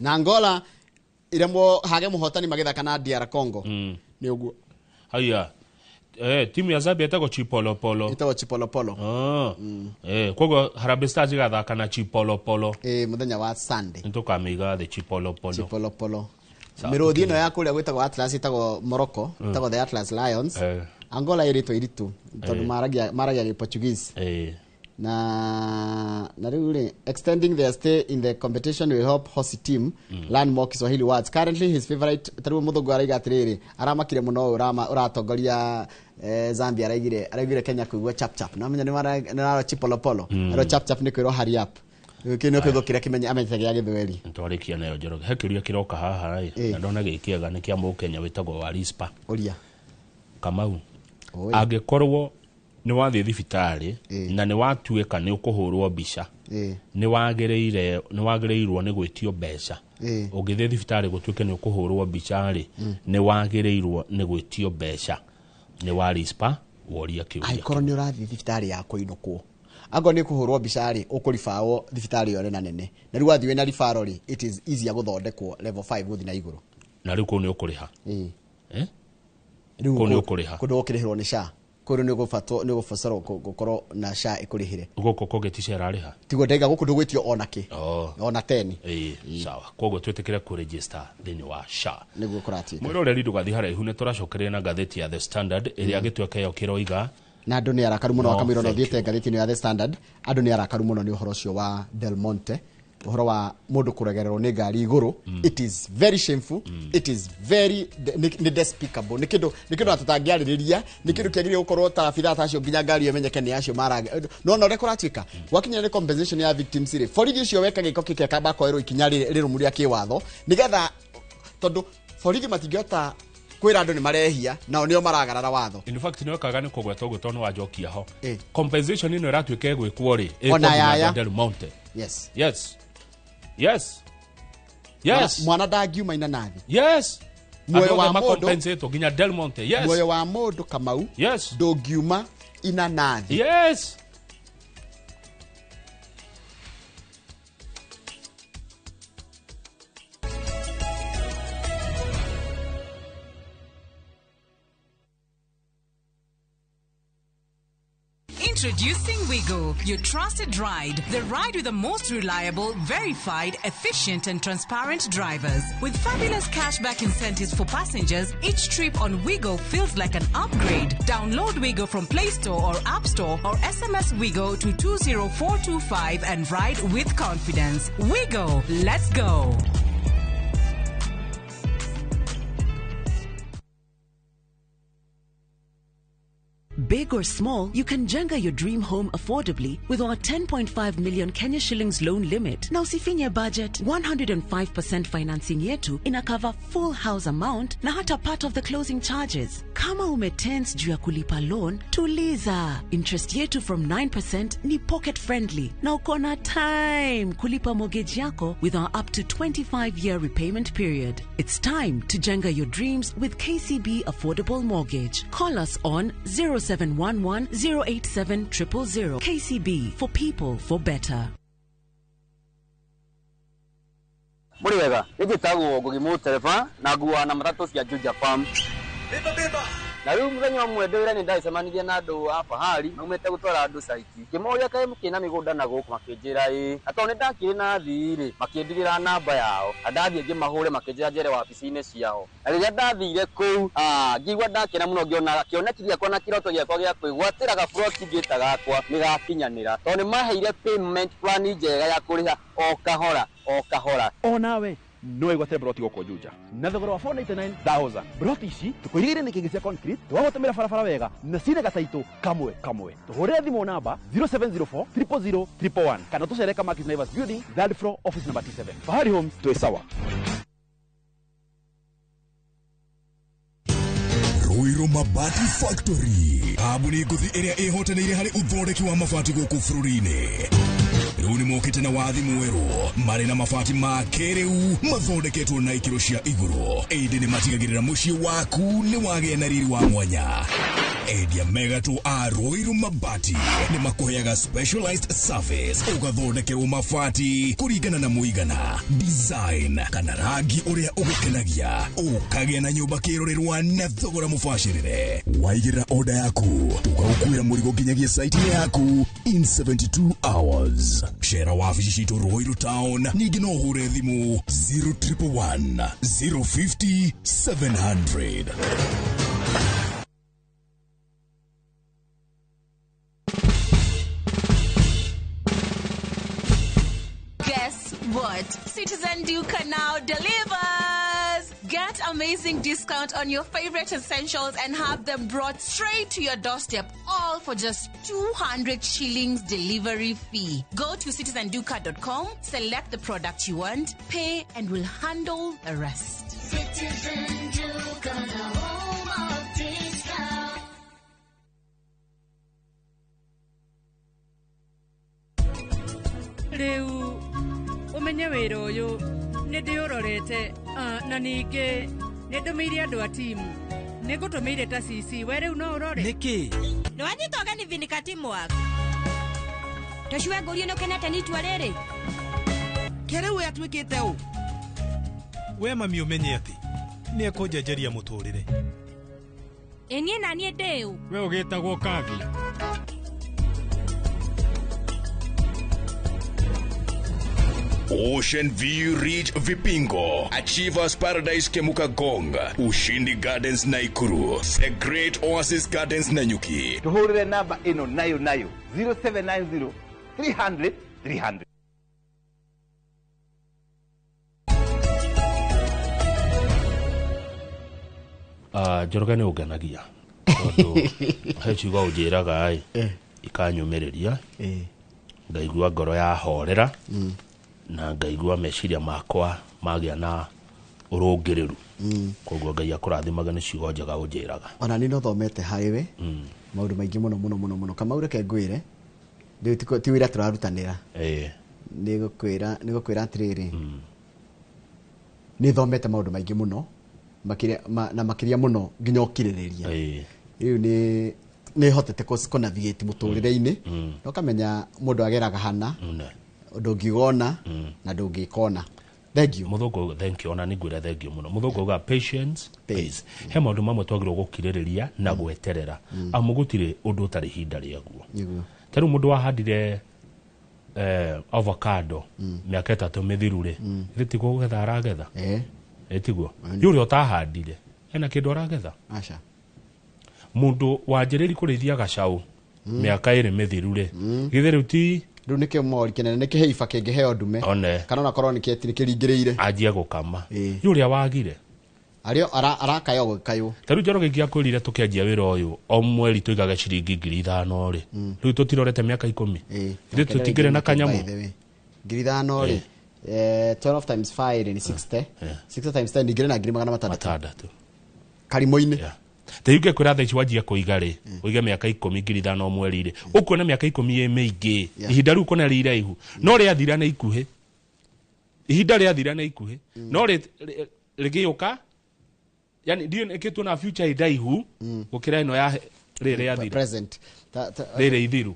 na Angola ĩremwo hage mũhotani magĩthaka na DR Congo, nĩ ũguo. Haya, timu ya Zambia ĩtagwo Chipolopolo. Ĩtagwo Chipolopolo. Ah. Koguo Harambee Stars ĩgathaka na Chipolopolo. Mũthenya wa Sunday. Nĩ tũkamĩiga thĩ, Chipolopolo. Chipolopolo. Mĩrũthi ĩno ya kũrĩa gwĩtagwo Atlas ĩtagwo Morocco, ĩtagwo the Atlas Lions. Angola ĩrĩtwo iritũ tondũ maragia Portuguese. Na rĩu rĩ, extending their stay in the competition will help Hosi team learn more Kiswahili words. Currently his favorite, ta rĩu mũthũngũ araiga atĩrĩrĩ, aramakire mũno ũyũ ũratongoria Zambia, araigire Kenya kũigua chap chap na menya nĩ mara Chipolopolo aro chap chap nĩ kwĩrwo hurry up. Rĩu kĩu nĩ kĩugo kĩrĩa kĩmenye amenyete gĩa Gĩthweri. Nĩtwarĩkia nayo, Njoroge, he kĩũria kĩroka haha ĩ, na ndona gĩ kĩega, nĩ kĩa mũkenya wĩtagwo Warispa. Ũria. Kamau, Oi. angĩkorwo nĩ wathiĩ thibitarĩ na nĩ watuĩka nĩ ũkũhũrwo mbica, nĩ wagĩrĩirwo nĩ gwĩtio mbeca? Ũngĩthiĩ thibitarĩ gũtuĩke nĩ ũkũhũrwo mbica rĩ, nĩ wagĩrĩirwo nĩ gwĩtio mbeca? Nĩ Warispa woria kĩũria. Angĩkorwo nĩ ũrathiĩ thibitarĩ ya kũinũkwo, angorwo nĩ kũhũrwo mbica rĩ, ũkũribawo thibitarĩ ĩyo nena nene, na rĩu wathiĩ wĩna ribaro rĩ, it is easier gũthondekwo level 5 gũthiĩ na igũrũ. Na rĩu kũu nĩ ũkũrĩha? Eh? Rĩu Kũu nĩ ũkũrĩha. Kũndũ gũkĩrĩhĩrwo nĩ SHA, kũndũ nĩ ũgũbatwo nĩ ũgũbatara gũkorwo na SHA ĩkũrĩhĩre. Gũkũ kũngĩ ti SHA ĩrarĩha? Tiguo ndaiga, gũkũ ndũgwĩtio ona kĩ. Oh. Ona 10. Ĩĩ, sawa, koguo twĩtĩkĩre kũregister thĩinĩ wa SHA. Nĩguo kũratuĩka. Mwĩroreri, ndũgathiĩ haraihu, nĩ tũracokereria na ngathĩti ya The Standard ĩrĩa gĩtwe kĩayo kĩroiga Na andũ nĩ arakaru mũno. No, Wakamwĩra thank ũthiĩte ngathĩti-inĩ ya The Standard, andũ nĩ arakaru mũno nĩ ũhoro ũcio wa Del Monte, ũhoro wa mũndũ kũregererwo nĩ ngari igũrũ. It is very shameful, it is very nĩ despicable, nĩ kĩndũ na tũtangĩarĩrĩria, nĩ kĩndũ kĩagĩrĩire gũkorwo ta abithaa ta acio nginya ngari ĩyo ĩmenyeke nĩ acio mara no na ũrĩa kũratuĩka gwakinya nĩ compensation ya victims rĩ, borithi ũcio weka gĩko kĩkĩ akamba akoerwo ikinya rĩrũmu rĩa kĩwatho, nĩgetha tondũ borithi matingĩhota kwĩra andũ nĩ marehia nao nĩo maragarara watho. In fact, nĩ wekaga nĩ kũgweta ũguo tondũ nĩ wanjokia ho. Compensation ĩno ĩratuĩka ĩgwĩkwo rĩ, Ona ĩkwo nginya yaya. Del Monte. Yes. Yes. Mwana ndangiuma inanathi. Muoyo Andũ wa othe mũndũ- macompensatwo nginya Del Monte, yes. Muoyo wa mũndũ, Kamau, ndũngiuma inanathi. Yes. Introducing Wigo, your trusted ride. The ride with the most reliable, verified, efficient, and transparent drivers. With fabulous cashback incentives for passengers, each trip on Wigo feels like an upgrade. Download Wigo from Play Store or App Store or SMS Wigo to 20425 and ride with confidence. Wigo, let's go. Big or small, you can jenga your dream home affordably with our 10.5 million Kenya shillings loan limit. Na usifinye budget, 105% financing yetu ina cover full house amount na hata part of the closing charges. Kama umetense juu ya kulipa loan, tuliza. Interest yetu from 9% ni pocket friendly na uko na time kulipa mortgage yako with our up to 25-year repayment period. It's time to jenga your dreams with KCB Affordable Mortgage. Call us on 0711 087 000. KCB, for people, for better. Muri wega, njĩtagwo Ngugi Mũtereba na nguaga na matatũ cia Juja Farm. Na rĩu mũthenya ũmwe ndĩ wĩra nĩ ndacemanirie na andũ a Fahari maumĩte gũtwara andũ caiti. Ngĩmoria kaĩ mũkĩrĩ na mĩgũnda na gũkũ, makĩnjĩra ĩĩ. Na tondũ nĩ ndakĩrĩ na athii rĩ, makĩndigĩra namba yao. Na ndathiĩ ngĩmahũre makĩnjĩra njere wabici-inĩ ciao. Na rĩrĩa ndathire kũu, ngĩigua ndakena mũno ngĩona kĩoneki gĩakwa na kĩroto gĩakwa gĩa kwĩgwatĩra gaburoti ngĩta gakwa nĩ gakinyanĩra. Tondũ nĩ maheire payment plan njega ya kũrĩha o kahora o kahora. Onawe no wĩgwatĩre broti gũkũ Juja na thogora wa 499,000. Broti ici tũkũirigĩire nĩ kĩngĩ cia concrete, tũgagũtũmĩra barabara wega na cina gataitũ kamwe kamwe. Tũhũrĩre thimũ namba 0704 000 111 kana tũcere Kamakis Naivas Building, third floor, office number T7. Fahari Homes, twĩ sawa. Ruiru Mabati Factory, kambuni ngũthi ĩrĩa ĩhotanĩire harĩ ũthondeki wa mabati gũkũ bũrũri-inĩ. Rĩu nĩ mokĩte na wathi mwerũ, marĩ na mabati ma kĩrĩu mathondeketwo na ikĩro cia igũrũ. Ĩndĩ nĩ matigagĩrĩra mũciĩ waku nĩ wagĩa na riri wa mwanya. Endia megatũ a Ruiru Mabati nĩ makũheaga specialized service, ũgathondekerwo mabati kũringana na mũigana, design kana rangi ũrĩa ũgũkenagia, ũkagĩa na nyũmba kĩrorerwa na thogora mũbacĩrĩre. Waigĩrĩra order yaku, tũgagũkuĩra mũrigo nginyagia site yaku in 72 hours. Shera wabici citũ Ruiru Town, ningĩ no ũhũre thimũ 0111 050 700. Guess what? Citizen Duka now delivers! Get amazing discount on your favorite essentials and have them brought straight to your doorstep, all for just 200 shillings delivery fee. Go to citizenduka.com, select the product you want, pay, and we'll handle the rest. Citizen Duka, the home of discount. Rĩu ũmenye wĩra ũyũ nĩ ndĩũrorete, na ningĩ nĩ ndũmĩire andũ a timu, nĩ ngũtũmĩire ta CC, we rĩu no ũrore nĩkĩ? Nĩ wanyita ũgeni Vinika teamwork. Tũcue ngũrie nĩ ũkenete nĩ itua rĩrĩ? Kĩrĩu we atuĩkĩte ũ? We mami ũmenye atĩ nĩ ekũnjenjeria mũtũrĩre. Ĩ niĩ na niĩ ndĩ ũ? We ũgĩtagwo Kavi. Ocean View Ridge Vipingo, Achievers Paradise Kemuka Gong, Ushindi Gardens Naikuru, The Great Oasis Gardens Nanyuki. Tuhurire namba ĩno nayo nayo 0790 300 300. Njoroge nĩ ũngenagia tondũ he ciugo ũnjĩraga ĩ ikanyũmĩrĩria, ngaigua ngoro yahorera na ngaigua meciria makwa magĩa na ũrũngĩrĩru. Koguo Ngai akũrathimaga nĩ ciugo njega ũnjĩraga. Ona niĩ no thomete harĩ we maũndũ maingĩ mũno mũno mũno mũno. Kamau reke ngwĩre, rĩu ti wĩra tũrarutanĩra. Nĩ gũkwĩra atĩrĩrĩ, nĩ thomete maũndũ maingĩ mũno na makĩria mũno nginya ũkirĩrĩria. Rĩu nĩ hotete kũ navigate mũtũrĩre-inĩ, na ũkamenya mũndũ ageraga hana, ndũngĩgona na ndũngĩkona. Thank you. Mũthũngũ, thank you. Ona nĩ ngwĩra thank you mũno. Mũthũngũ auga patience pays. He maũndũ mamwe twagĩrĩirwo gũkirĩrĩria na gweterera, amu gũtirĩ ũndũ ũtarĩ ihinda rĩaguo. Ta rĩu mũndũ wahandire avocado mĩaka 3 mĩthiru rĩ, githĩ tiguo kũgetha aragetha? Tiguo nĩ ũrĩa ũtahandire ena kĩndũ aragetha? Aca. Mũndũ wanjĩrĩri kũrĩithia gacaũ mĩaka 2 mĩthiru rĩ, githĩ rĩu ti rĩu nĩ kĩmori kĩnene, nĩ kĩheiba kĩngĩheo ndume one kana ona korwo nĩ kĩringĩrĩire anjie gũkama. Nĩ ũrĩa wagire arĩo arakaya gũkaywo. Ta rĩu Njoroge ingĩakwĩrire tũkĩanjia wĩra ũyũ o mweri tũigage ciringi 5,000 rĩ, rĩu tũtirorete mĩaka 10, ithuĩ tũtingĩrĩ na kanyamũ. 5,000 rĩ, 12 times 5 ni 60, 60 times 10 ngiri na 600. Matandatũ karimũ-inĩ. Ta rĩu ngĩkwĩra thaa ici wanjia kũiga rĩ, ũige mĩaka 10 5,000 mweri rĩ, ũkuona mĩaka 10 ĩ mĩingĩ. Ihinda rĩu ũkona rĩ iraihu, no rĩathira nĩ ikuhĩ. Ihinda rĩathira nĩ ikuhĩ, no rĩgĩũka, yani ndiũ nĩkĩ tuona future ĩ ndaihu gũkĩra ĩno ya rĩrĩ rĩathira present rĩrĩ ithiru.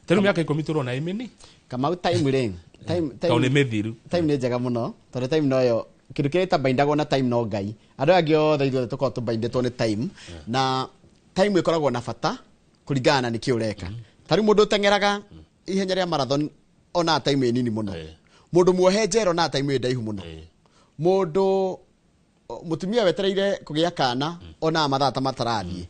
Ta rĩu mĩaka 10 tũrona ĩ mĩnini. Kamau, time rĩ, time tondũ nĩ mĩthiru. Time nĩ njega mũno, tondũ time noyo kĩndũ kĩrĩa ĩtambaindagwo na time no Ngai. Andũ aya angĩ othe ithuothe tũkoragwo tũmbaindĩtwo nĩ time, na time ĩkoragwo na bata kũringana na nĩkĩ ũreka. Ta rĩu mũndũ ũteng'eraga ihenya rĩa marathon onaga time ĩ nini mũno, mũndũ muohe njera onaga time ĩ ndaihu mũno, mũndũ mũtumia wetereire kũgĩa kana onaga mathaa ta matarathiĩ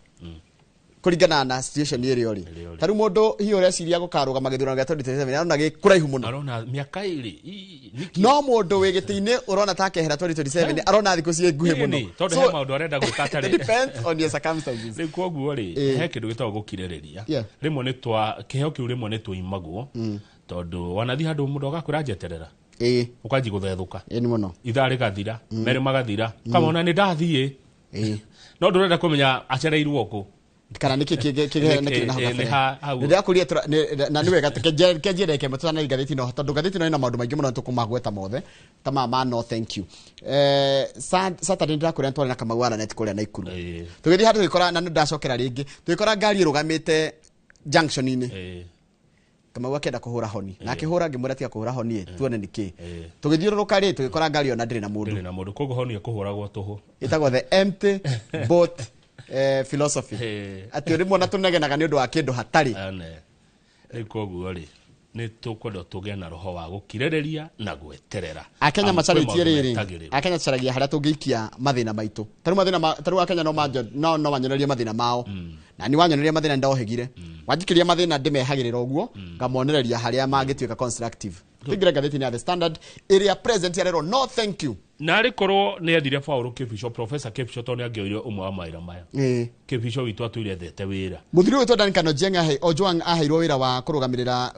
kũringana na situation ĩrĩa ũrĩ. Ta rĩu mũndũ hihi ũreciria gũkarũgama gĩthurano gĩa 2027 arona gĩ kũraihu mũno, arona mĩaka 2, no mũndũ wĩ gĩtĩ-inĩ ũrona ta akehera 2027 arona thikũ ciĩ nguhĩ mũno, tondũ he maũndũ arenda gwĩka atarĩ. It depends on your circumstances. Rĩu koguo rĩ, he kĩndũ gĩtagwo gũkirĩrĩria. Rĩmwe nĩ twa kĩheo kĩu, rĩmwe nĩ tũimagwo, tondũ wanathiĩ handũ mũndũ agakwĩra njeterera, ũkanji gũthethũka nĩ mũno, ithaa rĩgathira, merĩ magathira, ũkamona nĩ ndathiĩ, no ndũrenda kũmenya acereirwo kũ kana nĩkĩ kĩgĩ na hau kabere. Nĩndĩrakũria na nĩ wega kenjie ndagĩka ĩmwe tũtanathiĩ ngathĩti ĩno, tondũ ngathĩti ĩno ĩna maũndũ maingĩ mũno tũkũmagweta mothe ta maya ma no thank you. Saturday nĩndĩrakũria nĩtwarĩ na Kamau wa Lanet kũrĩa Naikuru, tũgĩthiĩ handũ tũgĩkora, na nĩndacokera rĩngĩ, tũgĩkora ngari ĩrũgamĩte junction-inĩ. Kamau akĩenda kũhũra honi, na akĩhũra ngĩmwĩra tiga kũhũra honi ĩ, tuone nĩkĩ. Tũgĩthiũrũrũka rĩ, tũgĩkora ngari ona ndĩrĩ na mũndũ. Ndĩrĩ na mũndũ, koguo honi ĩkũhũragwo tũhũ. Ĩtagwo the empty boat philosophy, atĩ rĩmwe ona tũnegenaga nĩ ũndũ wa kĩndũ hatarĩ. Rĩu koguo rĩ, nĩ tũkwenda tũgĩe na roho wa gũkirĩrĩria na gweterera. Akenya macarĩtie rĩrĩ, Akenya tũcaragia harĩa tũngĩikia mathĩna maitũ. Ta rĩu mathĩna, ta rĩu Akenya no manyonerie mathĩna mao, na ni wanyoneria mathĩna ndohĩgire, wanjikĩria mathĩna ndĩmehagĩrĩra ũguo, ngamonereria harĩa mangĩtuĩka constructive. Tũingĩre ngathĩti-inĩ ya The Standard ĩrĩa president arerwo no thank you. Na arĩ korwo nĩ ethire Paul Kĩbico, Professor Kĩbico, tondũ nĩ angĩoire ũmwe wa mawĩra maya. Kĩbico witũ atũire ethete wĩra. Mũthuri ũyũ Duncan Ojieng Ojwang aheirwo wĩra wa kũrũgamĩrĩra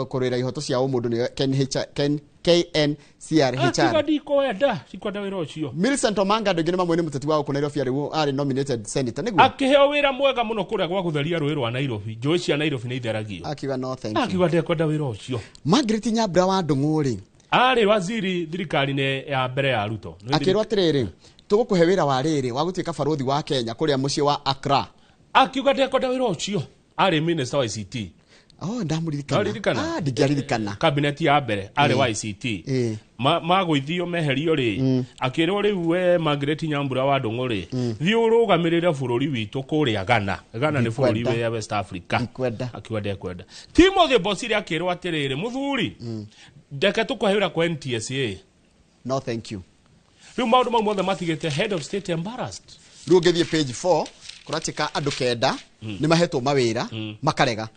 kũrũĩra ihoto cia ũmũndũ nĩ KNCRHR. Akiuga ndikwenda, sikwenda wĩra ũcio. Millicent Omanga andũ aingĩ nĩ mamũĩ nĩ mũteti wa gũkũ Nairobi, arĩ arĩ nominated senator nĩguo. Akĩheo wĩra mwega mũno kũrĩa gwa gũtheria rũĩ rwa Nairobi, njũĩ cia Nairobi nĩ itheragio. Akiuga no thank you. Akiuga ndekwenda wĩra ũcio. Margaret Nyambura wa Ndung'u rĩ, arĩ waziri thirikari-inĩ ya mbere ya Ruto. Akĩrwo atĩrĩrĩ, tũgũkũhe wĩra wa rĩrĩ wa gũtuĩka barũthi wa Kenya kũrĩa mũciĩ wa Accra. Akiuga ndekwenda wĩra ũcio. Arĩ minister wa ICT. Oh, ndamũririkana. Ah, ndingĩaririkana. Cabinet ya mbere arĩ wa ICT. Magũithio meherio rĩ, akĩrwo rĩu we Margaret Nyambura wa Ndung'u rĩ, thiĩ ũrũgamĩrĩre bũrũri witũ kũrĩa Ghana. Ghana nĩ bũrũri wa West Africa. Akiuga ndekwenda. Timothy Bosire akĩrwo atĩrĩrĩ, mũthuri, ndeke tũkũhe wĩra kwa NTSA. No thank you. Rĩu maũndũ mau mothe matigĩte head of state embarrassed. Rĩu ũngĩthiĩ page 4 kũratuĩka andũ 9 nĩ mahetwo mawĩra makarega.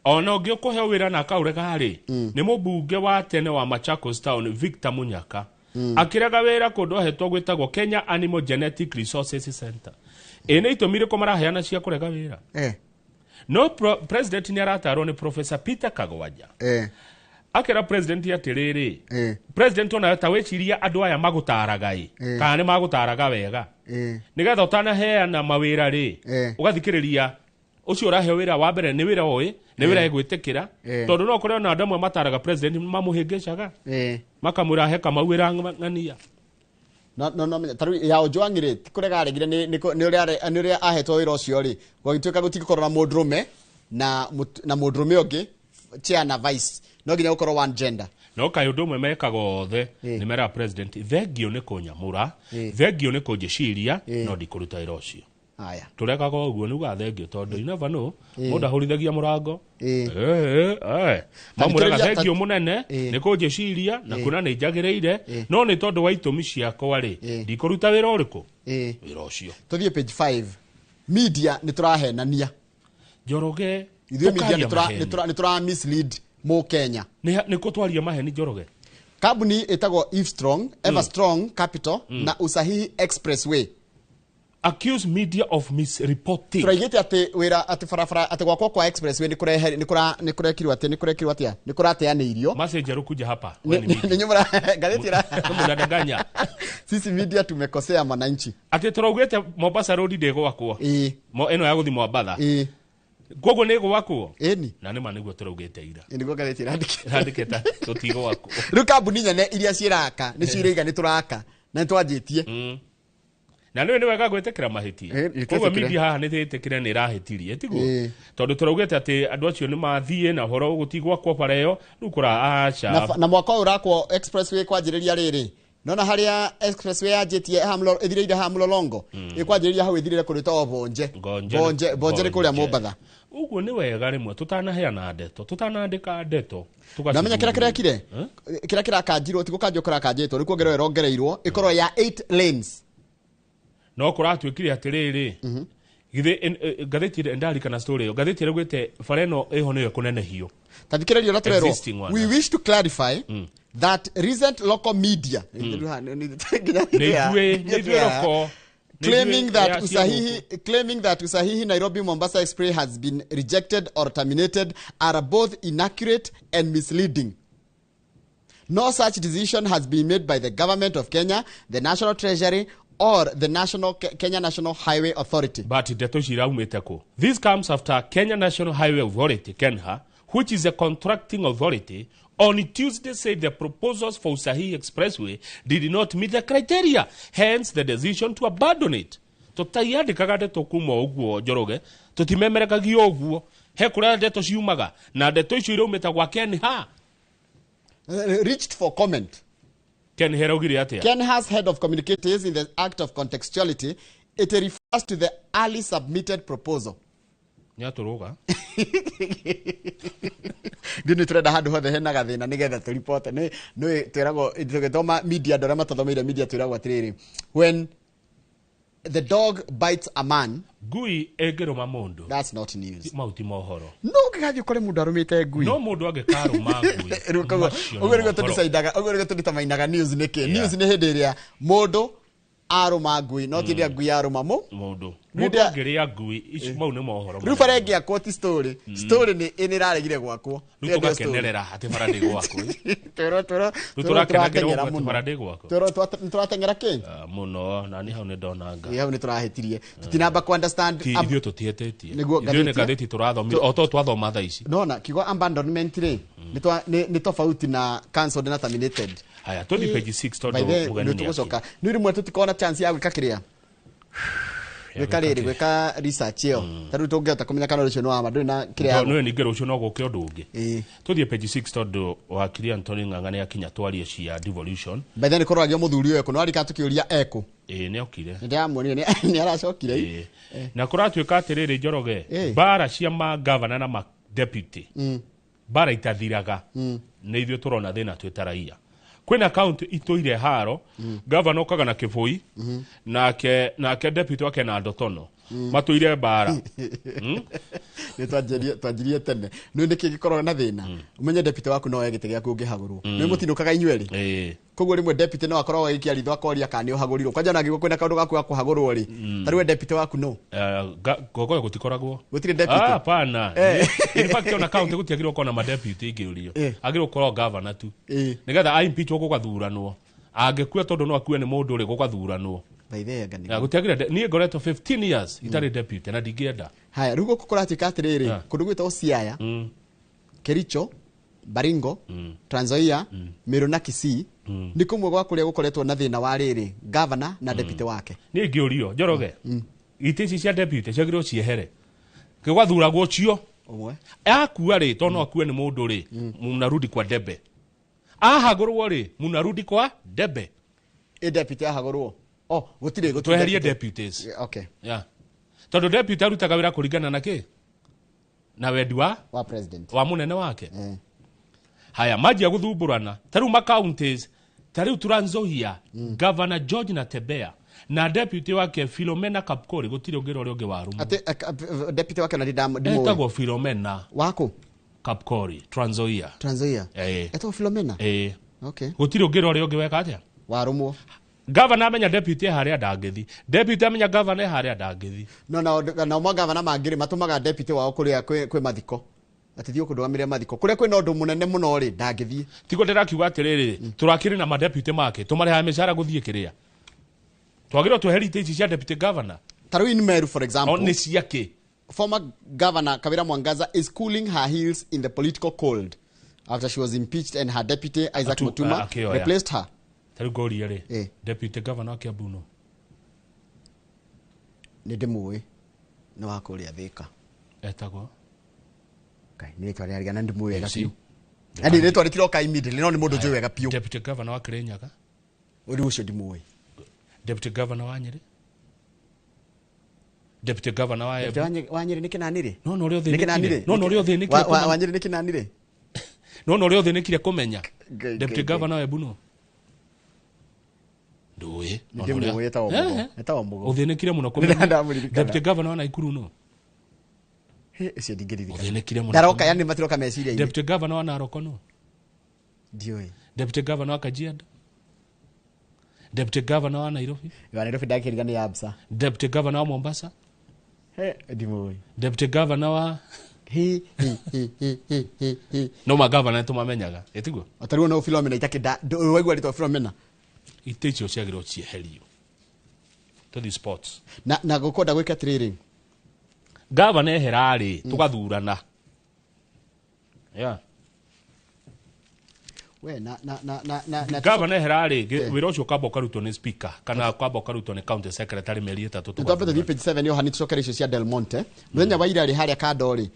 Ona ũngĩ ũkũheo wĩra na akaũrega rĩ, nĩ mũmbunge wa tene wa Machakos Town Victor Munyaka. Akĩrega wĩra kũndũ ahetwo gwĩtagwo Kenya Animal Genetic Resources Center. Ĩ nĩ itũmi irĩkũ maraheana cia kũrega wĩra? No president nĩ aratarwo nĩ Professor Peter Kagwanja. Akĩra president atĩrĩrĩ, president ona ta wĩciria andũ aya magũtaraga ĩ, kana nĩ magũtaraga wega, nĩgetha ũtanaheana mawĩra rĩ, ũgathikĩrĩria ũcio ũraheo wĩra wa mbere nĩ wĩra ũĩ, nĩ wĩra egwĩtĩkĩra, tondũ no kũrĩ ona andũ amwe mataraga president mamũhĩngĩcaga, makamwĩra he Kamau wĩra ng'ania. No no ta rĩu ya Ojwang rĩ, ti kũrega aregire, nĩ ũrĩa ahetwo wĩra ũcio rĩ, gwagĩtuĩka gũtigũkorwo na mũndũrũme na mũndũrũme ũngĩ, chair na vice, no nginya gũkorwo one gender. No kaĩ ũndũ ũmwe mekaga othe nĩ meraga president thengio nĩ kũnyamũra, thengio nĩ kũnjĩciria, no ndikũruta wĩra ũcio. Haya. Tũrekaga ũguo nĩ uga thengio tondũ you never know. Ĩĩ. Mũndũ ahũrithagia mũrango. Ĩĩ. Mamwĩraga Thikĩrĩria- thengio mũnene Ĩĩ. nĩ kũnjĩciria na Ĩĩ. kuona nĩ njagĩrĩire Ĩĩ. no nĩ tondũ wa itũmi ciakwa rĩ Ĩĩ. ndikũruta wĩra ũrĩkũ Ĩĩ. wĩra ũcio. Tũthiĩ page 5. Media nĩ tũrahenania. Njoroge, Ithuĩ media tũkaria nĩ tũra- maheni. nĩ tũra mislead Mũkenya. Nĩ kũ twaria maheni, Njoroge? Kambuni ĩtagwo Evestrong, Everstrong Capital na Usahihi Expressway accuse media of misreporting. Tũraigĩte atĩ wĩra atĩ barabara atĩ gwakwo kwa expressway nĩ kũrehe nĩ kũra nĩ kũrekirwo atĩ nĩ kũrekirwo atĩa nĩ kũrateanĩirio. Message kuja hapa. We ni media. Nĩ nyũmũra ngathĩti ĩra Mnadanganya. Sisi media tumekosea mwananchi. Atĩ tũraugĩte Mombasa Road ndĩgwakwo. Ĩĩ. Ĩno ya gũthiĩ Mombatha. Ĩĩ. Koguo nĩ ĩgwakwo. Ĩni. Na nĩ ma nĩguo tũraugĩte ira. Nĩguo ngathĩti ĩrandĩkĩte. Ĩrandĩkĩte tũtigwakwo. Rĩu kambuni nene iria ciĩraka nĩ ciĩrĩiga nĩ tũraka na nĩ twanjĩtie. Na nĩ wega gwĩtĩkĩra mahĩtia. Ĩ, Koguo twĩtĩkĩre. media haha nĩ twĩtĩkĩre nĩ ĩrahĩtirie tiguo. Ĩ. Tondũ tũraugĩte atĩ andũ acio nĩ mathiĩ na ũhoro gũtigwakwo bara ĩyo rĩu kũra aca. Na mwaka ũyũ ũrakwo expressway kwanjĩrĩria rĩrĩ nona harĩa expressway yanjĩtie ĩthirĩire haha Mlolongo ĩkwanjĩrĩria hau ĩthirĩre kũndũ ĩtagwo Bonje. Gonje. Bonje Bonje nĩ kũrĩa Mombatha. Ũguo nĩ wega rĩmwe tũtanaheana ndeto tũtanandĩka ndeto Namenya kĩrĩa kĩrekire Eh? kĩrĩa kĩrakanjirwo ti gũkanjwo kĩrakanjĩtwo rĩu kuongererwo ĩrongereirwo ĩkorwo ya 8 lanes. No kũratuĩkire atĩrĩrĩ githĩ ngathĩti ĩrĩa ndarikana story ĩyo ngathĩti ĩraugĩte bara ĩno ĩho nĩyo ĩkũnenehio. Ta thikĩrĩria ũrĩa tũrerwo. Existing one. We wish to clarify that recent local media Nĩ ithuĩ local. claiming Nĩ that ithuĩ Usahihi claiming that Usahihi Nairobi Mombasa Express has been rejected or terminated are both inaccurate and misleading. No such decision has been made by the government of Kenya, the National Treasury, or the National Kenya National Highway Authority. But ndeto ici iraumĩte kũ? This comes after Kenya National Highway Authority, KENHA, which is a contracting authority, on Tuesday said the proposals for Usahihi Expressway did not meet the criteria, hence the decision to abandon it. Tũtaiandĩkaga ndeto kuma ũguo, Njoroge, tũtimemerekagia ũguo he kũrĩa ndeto ciumaga na ndeto icio iraumĩte gwa KENHA. Reached for comment. KENHA ĩraugire atĩa? KENHA's head of communications in the act of contextuality, it refers to the early submitted proposal. Nĩ atũrũga. Ndiũ nĩ tũrenda handũ hothe hena gathĩna nĩgetha tũripote nĩ nĩ twĩragwo tũgĩthoma media andũ arĩa matathomeire media twĩragwo atĩrĩrĩ, when the dog bites a man, ngui ĩngĩrũma mũndũ, that's not news. Mau ti mohoro. No ũngĩgathiĩ ũkore mũndũ arũmĩte ngui. No mũndũ angĩkarũma ngui, Rĩu koguo macio nĩ ũguo nĩguo mohoro. tũdecidaga, ũguo nĩguo tũditamainaga news nĩkĩ. Yeah. News nĩ hĩndĩ ĩrĩa mũndũ arũma ngui no ti hĩndĩ ĩrĩa ngui yarũma mũ mũndũ Rĩu mũndũ angĩrĩa ngui icio mau nĩ mohoro. Rĩu bara ĩngĩakwo ti story. Story nĩ ĩ nĩraregire gwakwo. Rĩu tũgakenerera atĩ bara ndĩgwakwo. Twĩrwo twĩrwo Rĩu twĩrwo tũrakenagĩra tũrateng'era ũguo atĩ mũno. bara ndĩgwakwo. Twĩrwo nĩtũrateng'era kĩ. Ah, mũno na niĩ hau nĩ ndonanga. Ĩ, hau nĩtũrahĩtirie tũtinamba ku understand Ti ithuĩ tũtihĩtĩtie. Nĩguo Ithuĩ nĩ ngathĩti- ngathĩti tũrathomire o to twathoma thaa ici. Nona kiugo abandonment rĩ nĩ tofauti na cancelled na terminated. Haya, tũthiĩ page 6 By tondũ the mũgeni nĩ nĩ tũgũcoka nĩ rĩmwe tũtikona chance ya gwĩka kĩrĩa gwĩka rĩrĩ gwĩka research ĩyo ta rĩu tũngĩhota kũmenya kana ũcio nĩ wa ma ndũrĩ na kĩrĩa ya nĩwe ningĩ rũciũ no gũke ũndũ ũngĩ. Ĩĩ. Tũthiĩ page 6 tondũ wakiri Anthony Ng'ang'a nĩ akinya twarie cia devolution. By the way, nĩ kũroragio mũthuri ũyũ ekũ no arika tũkĩũria ekũ. Ĩĩ, nĩ okire. Nĩ ndĩramuonire nĩ aracokire. Ĩĩ. Na kũratuĩka atĩrĩrĩ, Njoroge, Ĩĩ. mbara cia magavana na madeputy, mbara itathiraga, nĩ ithuĩ tũrona thĩna twĩ ta raia. Kwĩna kaunti itũire haro gavana okaga na kĩbũi nake deputy wake na ndotono matũire mbara. Nĩ twanjirie tene nĩ nĩkĩ gĩkoragwo na thĩna ũmenye deputy waku no oe gĩtĩ gĩaku ũngĩhagũrwo nĩ mũtinũkaga inyuerĩ. Koguo rĩmwe deputy no akorwo agĩikia ritho akoria kana nĩ ũhagũrirwo kwanja ona angĩkorwo kwĩna kaũndũ gaku ga kũhagũrwo rĩ ta rĩu we deputy waku no Gogoyo gũtikoragwo. Gũtirĩ deputy. Ah, hapana. Eh. In fact ona kaunti gũtiagĩrĩirwo gũkorwo na madeputy ingĩũrio. Eh. Agĩrĩirwo gũkorwo governor tu Ĩĩ. nĩgetha a impeachwo gũgathuranwo angĩkua tondũ no akue nĩ mũndũ rĩ gũgathuranwo. By the way, anga nĩ- Na gũtiagĩrĩire niĩ ngoretwo 15 years itarĩ deputy na ndingĩenda. Haya, rĩu gũkũ kũratuĩka atĩrĩrĩ Yeah. kũndũ gwĩtagwo Siaya, Kericho, Baringo, Trans Nzoia, Meru na Kisii nĩ kũmwe gwa kũrĩa gũkoretwo na thĩna wa rĩrĩ governor na deputy wake. Niĩ ngĩũrio, Njoroge, itĩ ici cia deputy ciagĩrĩirwo ciehere gĩgathuragwo cio ũmwe akua rĩ tondũ no akue nĩ mũndũ rĩ munarudi kwa debe ahagũrwo rĩ munarudi kwa debe. Ĩ deputy ahagũrwo oh gũtirĩ Tweherie deputy. deputies. Yeah, okay. Yeah. Tondũ deputy arutaga wĩra kũringana na kĩ? Na wendi wa president, wa mũnene wake. Haya, manjia gũthumbũrana. Ta rĩu ma counties, ta rĩu Trans Nzoia, Governor George Natembeya na deputy wake Philomena Kapkori, gũtirĩ ũngĩ ũrĩa ũngĩ warũmwo. Atĩ deputy wake na ndimũĩ. Etagwo Philomena Waku? Kapkori, Trans Nzoia. Trans Nzoia. Eh. Etagwo Philomena? Eh. Okay. Gũtirĩ ũngĩ ũrĩa ũngĩ weka atĩa? Warũmwo. Governor amenya deputy harĩa ndangĩthi. Deputy amenya governor harĩa ndangĩthi. No na nao magavana mangĩ matũmaga deputy wao kũrĩa kwĩ mathiko. Atĩ thiĩ kũndũgamĩrĩra mathiko. Kũrĩa kwĩna ũndũ mũnene mũno rĩ, ndangĩthiĩ. Tiguo ndĩrakiuga atĩrĩrĩ, tũrakĩrĩ na madeputy make, tũmarĩhaga mĩcara gũthiĩ kĩrĩa. Twagĩrĩirwo tweherie itĩ ici cia deputy governor. Ta rĩu in Meru, for example. Nĩ ciakĩ? Former governor Kawira Mwangaza is cooling her heels in the political cold after she was impeached and her deputy Isaac Mutuma replaced her. Ta rĩu ngũrie rĩ, deputy governor wa Kiambu no? Nĩ ndĩmũĩ. Nĩ wa kũrĩa Thika. Etagwo? Ngai, nĩ rĩtwa rĩarĩa na ndĩmũĩ wega biũ. Yaani rĩtwa rĩtiroka immediately, no nĩ mũndũ njũĩ wega biũ. Deputy governor wa Kirinyaga? Ũrĩ ũcio ndimũĩ. Deputy governor wa Nyĩrĩ? Deputy governor wa Embu? Wa Nyĩrĩ nĩ Kĩnani rĩ? No no ũrĩa ũthĩnĩkire. No no ũrĩa ũthĩnĩkire. Wa Nyĩrĩ nĩ Kĩnani rĩ? No no ũrĩa ũthĩnĩkire kũmenya. Deputy governor wa Embu no? Ndũĩ. Ndimũĩ, etagwo Mũgo. Etagwo Mũgo. Ũthĩnĩkire mũno kũmenya. Deputy governor wa Nakuru no? Ũcio ndingĩririkana. Ũthĩnĩkire mũno. Ndaroka, yani matiroka meciria-inĩ. Deputy governor wa Narok no? Ndiũĩ. Deputy governor wa Kajiado? Deputy governor wa Nairobi? Wa Nairobi ndakĩriga nĩ Absa. Deputy governor wa Mombasa? Ndimũĩ. Deputy governor wa hi hi hi hi hi hi hi. No ma governor nĩtũmamenyaga, ĩtiguo? O ta rĩu no Philomena itakĩnda, waigua rĩtwa Philomena. Itĩ icio ciagĩrĩirwo cieherio. Tũthiĩ sports. Na gũkwenda gwĩka atĩrĩrĩ. Governor ehera rĩ, tũgathurana. Yeah. We na na na na na na Governor ehera rĩ, wĩra ũcio ũkamba ũkarutwo nĩ speaker kana ũkamba ũkarutwo nĩ county secretary mĩeri 3. Twambe tũthiĩ page 7 yo hani tũcokere icio cia Del Monte. Mũthenya wa ira rĩ harĩa kando rĩ,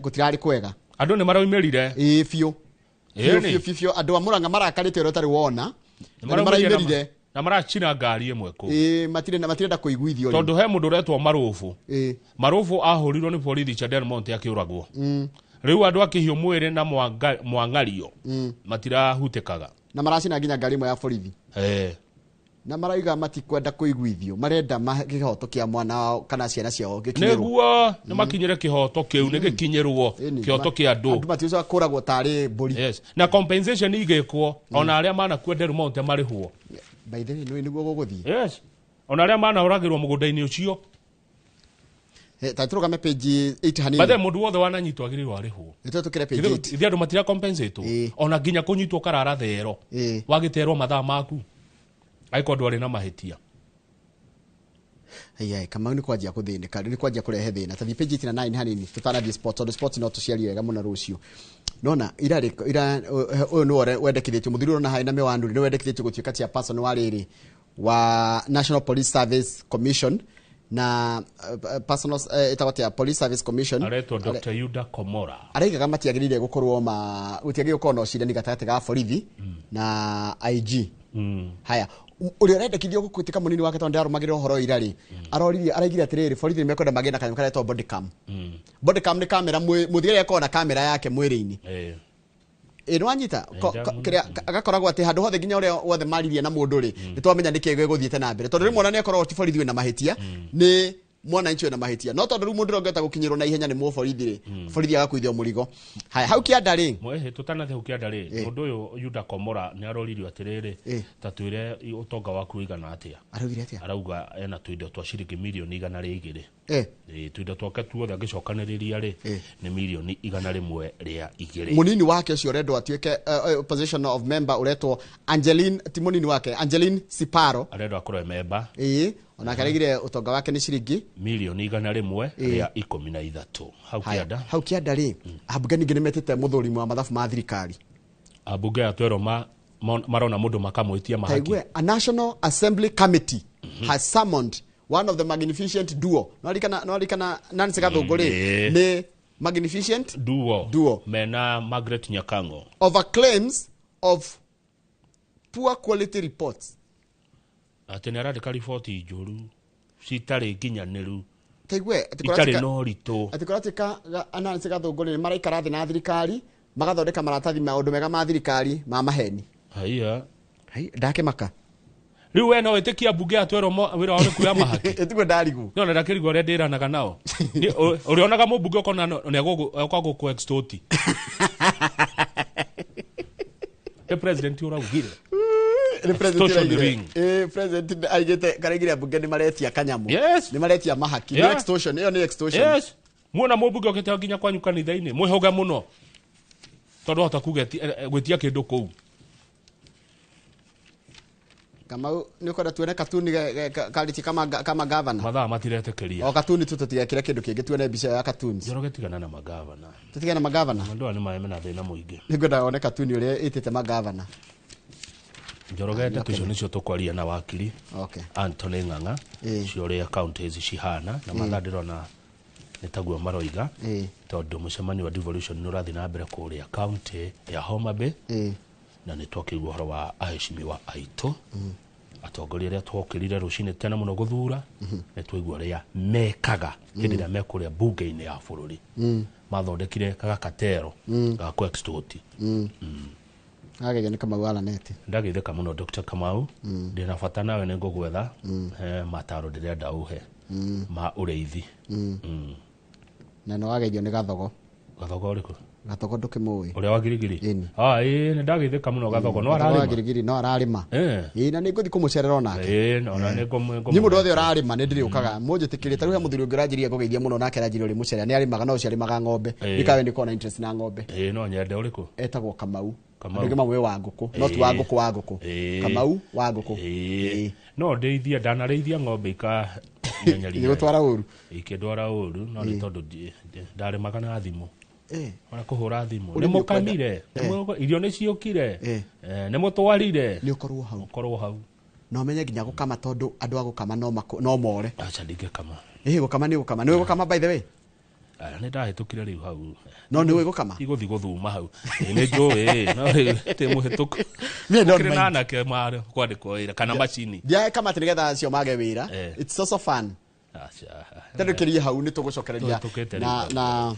gũtirarĩ kwega. Andũ nĩ maraumĩrire. Ĩĩ biũ. Biũ biũ biũ, andũ a Murang'a marakarĩte ũrĩa ũtarĩ wona. Na nĩ maraumĩrire. Na maracina ngari ĩmwe kũu. Ĩĩ, matirenda kũiguithio rĩ. Tondũ he mũndũ ũretwo Marũbũ. Marũbũ ahũrirwo nĩ borithi cia Del Monte akĩũragwo. Rĩu andũ akĩhiũ mwĩrĩ na mwang'ario matirahutĩkaga. Na maracina nginya ngari ĩmwe ya borithi. Na marauga matikwenda kũiguithio, marenda kĩhoto kĩa mwana wao kana ciana ciao gĩkinyĩrwo. Nĩguo nĩ makinyĩre kĩhoto kĩu, nĩ gĩkinyĩrwo kĩhoto kĩa andũ. Andũ maticoka kũragwo tarĩ mbũri. Yes. Na compensation igĩkwo ona arĩa manakua Del Monte marĩhwo. By the way, nĩguo gũgũthiĩ. Yes. Ona arĩa manaũragĩrwo mũgũnda-inĩ ũcio. Ta tũrũgame page 8 hanini. Bathe mũndũ wothe wananyitwo agĩrĩirwo arĩhwo. Nĩ tũkĩre page 8. Ithuĩ andũ matira compensate. Ona nginya kũnyitwo karara thero. Wagĩterwo mathaa maku. Angĩkorwo ndwarĩ na mahĩtia. Ai Kamau nĩ kwanjia kũthĩnĩka, nĩ kwanjia kũrehe thĩna. Ta thiĩ page 8 na 9 hanini tũtanathiĩ sport, tondũ sport no tũciarie wega mũno rũciũ. Nona ira ũyũ nĩwe wendekithĩtio, mũthuri ũrona harĩ na mĩwanu nĩ wendekithĩtio gũtuĩka chairperson wa rĩrĩ wa National Police Service Commission na personal ĩtagwo atĩa, Police Service Commission. Aretwo Dr. Yuda Komora. Araigaga matiagĩrĩire gũkorwo gũtiagĩrĩire gũkorwo na ũcindani gatagatĩ ga borithi na IG. Haya, ũrĩa ũrendekithio gũtuĩka mũnini wake tondũ ndarũmagĩrĩra ũhoro ira rĩ, aroririe araigire atĩrĩrĩ, borithi nĩ mekwenda magĩe na kanyamũ karetwo body cam. Body cam nĩ kamera, mũthigari akorwo na kamera yake mwĩrĩ-inĩ. Ĩ nĩ wanyita kĩrĩa agakoragwo atĩ handũ hothe nginya ũrĩa wothe maririe na mũndũ rĩ, nĩ twamenya nĩkĩ gĩgũthiĩte na mbere. Tondũ rĩmwe ona nĩ akoragwo ti borithi wĩna mahĩtia, nĩ mwananchi wĩna mahĩtia. No tondũ rĩu mũndũ ũrĩa ũngĩhota gũkinyĩrwo na ihenya nĩ mũborithi rĩ, borithi agakuithio mũrigo. Haya, hau kĩanda rĩ. Mwehe, tũtanathiĩ hau kĩanda rĩ, mũndũ ũyũ Yuda Komora nĩ aroririo atĩrĩrĩ, ta twĩre ũtonga waku ũigana atĩa. Araugire atĩa? Arauga ena tũindo twa ciringi mirioni 102. Tũindo twake tuothe angĩcokanĩrĩria rĩ, nĩ mirioni 102. Mũnini wake ũcio ũrendwo atuĩke position of member ũretwo Angeline, ti mũnini wake, Angeline Siparo. Arendwo akorwo e member. Ĩĩ, onake araigire ũtonga wake nĩ ciringi mirioni 113. Hau kĩanda. Hau kĩanda rĩ, ambunge ningĩ nĩmetĩte mũthũrimi wa mathabu ma thirikari. Ambunge aya twerwo marona mũndũ makamwĩtia mahaki. Taigue, a National Assembly Committee has summoned one of the magnificent duo. No Nancy Gathungu rĩ, nĩ magnificent duo mena Margaret Nyakango over claims of poor quality reports. Atĩ nĩ arandĩka riboti njũru citarĩ nginyanĩru. Taigue Itarĩ na ũritũ. Atĩ kũratuĩka Nancy Gathũngũri nĩ maraikara thĩ na thirikari magathondeka maratathi maũndũ mega ma thirikari ma maheni. Haiya. Ndakĩmaka. Rĩu we no wĩtĩkia mbunge atwerwo wĩra wao nĩ kuoya mahaki. Ĩtiguo ndarigwo. No na ndakĩrigwo ũrĩa ndĩranaga nao. Ũrĩonaga mũmbunge ũkona nĩ egũka gũkũ extort. Nĩ president ũraugire. Nĩ president Extortion ũraugire. ring. President aigĩte karaigire mbunge nĩ maretia kanyamũ. Yes. Nĩ maretia mahaki. Nĩ Yeah. extortion, ĩyo nĩ extortion. Yes. Muona mũmbunge okĩte nginya kwanyu kanitha-inĩ mwĩhũge mũno tondũ hota kuga gwĩtia kĩndũ kũu. Kamau nĩ ũkwenda tuone katuni karĩtie kama gavana. Mathaa matiretĩkĩria. O katuni tu tũtigekĩre kĩndũ kĩngĩ, tuone mbica ya katuni. Njoroge, tigana na magavana. Tũtigane na magavana. Andũ aya nĩ maĩ mena thĩna mũingĩ. Nĩngwenda wone katuni ũrĩa ĩtĩte magavana. Njoroge, ndeto icio nĩcio tũkwaria na wakiri Okay. Anthony Ng'ang'a cio ũrĩa counties cihana na mathaa ndĩrona nĩ taguo maroiga, tondũ mũcemanio wa devolution nĩ ũrathiĩ na mbere kũrĩa county ya Homa Bay, na nĩ twakĩigua ũhoro wa aheshimiwa aitũ atongoria arĩa twokĩrire rũcinĩ tene mũno gũthura. Nĩ twaigua ũrĩa mekaga hĩndĩ ĩrĩa mekũrĩa bunge-inĩ ya bũrũri, mathondekire gakatero ga kũ extort. Ageria nĩ Kamau aranete. Ndagĩthĩka mũno Dr. Kamau. Ndĩna bata nawe, nĩ ngũgwetha he mataro ndĩrenda ũhe ma ũrĩithi. Na no wageithio nĩ Gathogo. Gathogo ũrĩkũ? Gathogo ndũkĩmũĩ? Ũrĩa wa Girigiri? Ah, ĩĩ, nĩ ndagĩthĩka mũno Gathogo no Gathogo wa ararĩma. Girigiri no ararĩma. Ĩĩ, na nĩ ngũthiĩ kũmũcerera onake. Ĩĩ, ona nĩ Niĩ mũndũ wothe ũrarĩma nĩ ndĩrĩũkaga mũnjĩtĩkĩrie. Ta rĩu he mũthuri ũngĩ ũranjĩrire ngũgeithia mũno, nake aranjĩrire ũrĩ mũcerera nĩ arĩmaga, no ũcio arĩmaga ng'ombe. Nĩkawe nĩ korwo na interest na ng'ombe. Ĩĩ, no nyende. Ũrĩkũ? Etagwo Kamau. Kamau. Andũ aingĩ mamũĩ wa ngũkũ, no ti wa ngũkũ, wa ngũkũ. Kamau wa ngũkũ. Ĩĩ, no ndĩithia, ndanarĩithia ng'ombe ikanyenyeria. Igĩgũtwara ũru. Ikĩndwara ũru, no nĩ tondũ ndarĩmaga na thimũ. Ona kũhũra thimũ, Ũrĩmi nĩ mũkamire, irio nĩ ciũkire, nĩ mũtwarire. Nĩ ũkorwo hau. Ũkorwo hau. Na ũmenye nginya gũkama, tondũ andũ a gũkama no more. Aca, ndingĩkama. Ĩhĩ, gũkama nĩ gũkama, nĩ ũĩ gũkama, by the way? Aya, nĩ ndahĩtũkire rĩu hau. No nĩ ũĩ gũkama? Igũthiĩ gũthuma hau. Ĩĩ, nĩ njũĩ, no rĩu ndĩ mũhĩtũku. Niĩ don't Gũkĩrĩ mind. na anake kwandĩkwo wĩra kana macini. Ndiae atĩ nĩgetha acio mage wĩra. It's also fun. Aca. Tendũkĩrie hau nĩ tũgũcokereria. Tũhĩtũkĩte Na rĩu.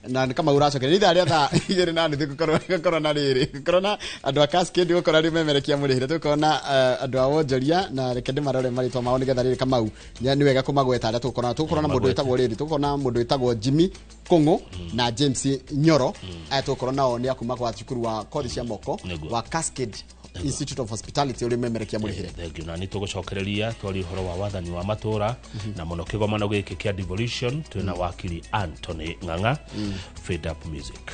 na nĩ Kamau ũracokereria ithaa rĩa 2:30 gũkorwo na rĩrĩ, gũkorwo na andũ a Cascade, gũkorwo arĩ memerekia mũrĩhĩre, tũgũkorwo na andũ a wonjoria, na reke ndĩmarore marĩtwa mao nĩgetha rĩrĩ Kamau nĩ wega kũmagweta arĩa tũgũkorwo na mũndũ Magwete. wĩtagwo rĩrĩ, tũgũkorwo na mũndũ wĩtagwo Jimmy Kũng'ũ na James Nyoro. Aya tũgũkorwo nao nĩ a kuma kwa cukuru wa kothi cia moko wa Cascade Institute of Hospitality ũrĩ memerekia mũrĩhĩre. Thank you. Na nĩ tũgũcokereria twarie ũhoro wa wathani wa matũra na mũno kĩgomano gĩkĩ kĩa devolution. Twĩna wakiri Anthony Ng'ang'a. Fade up music.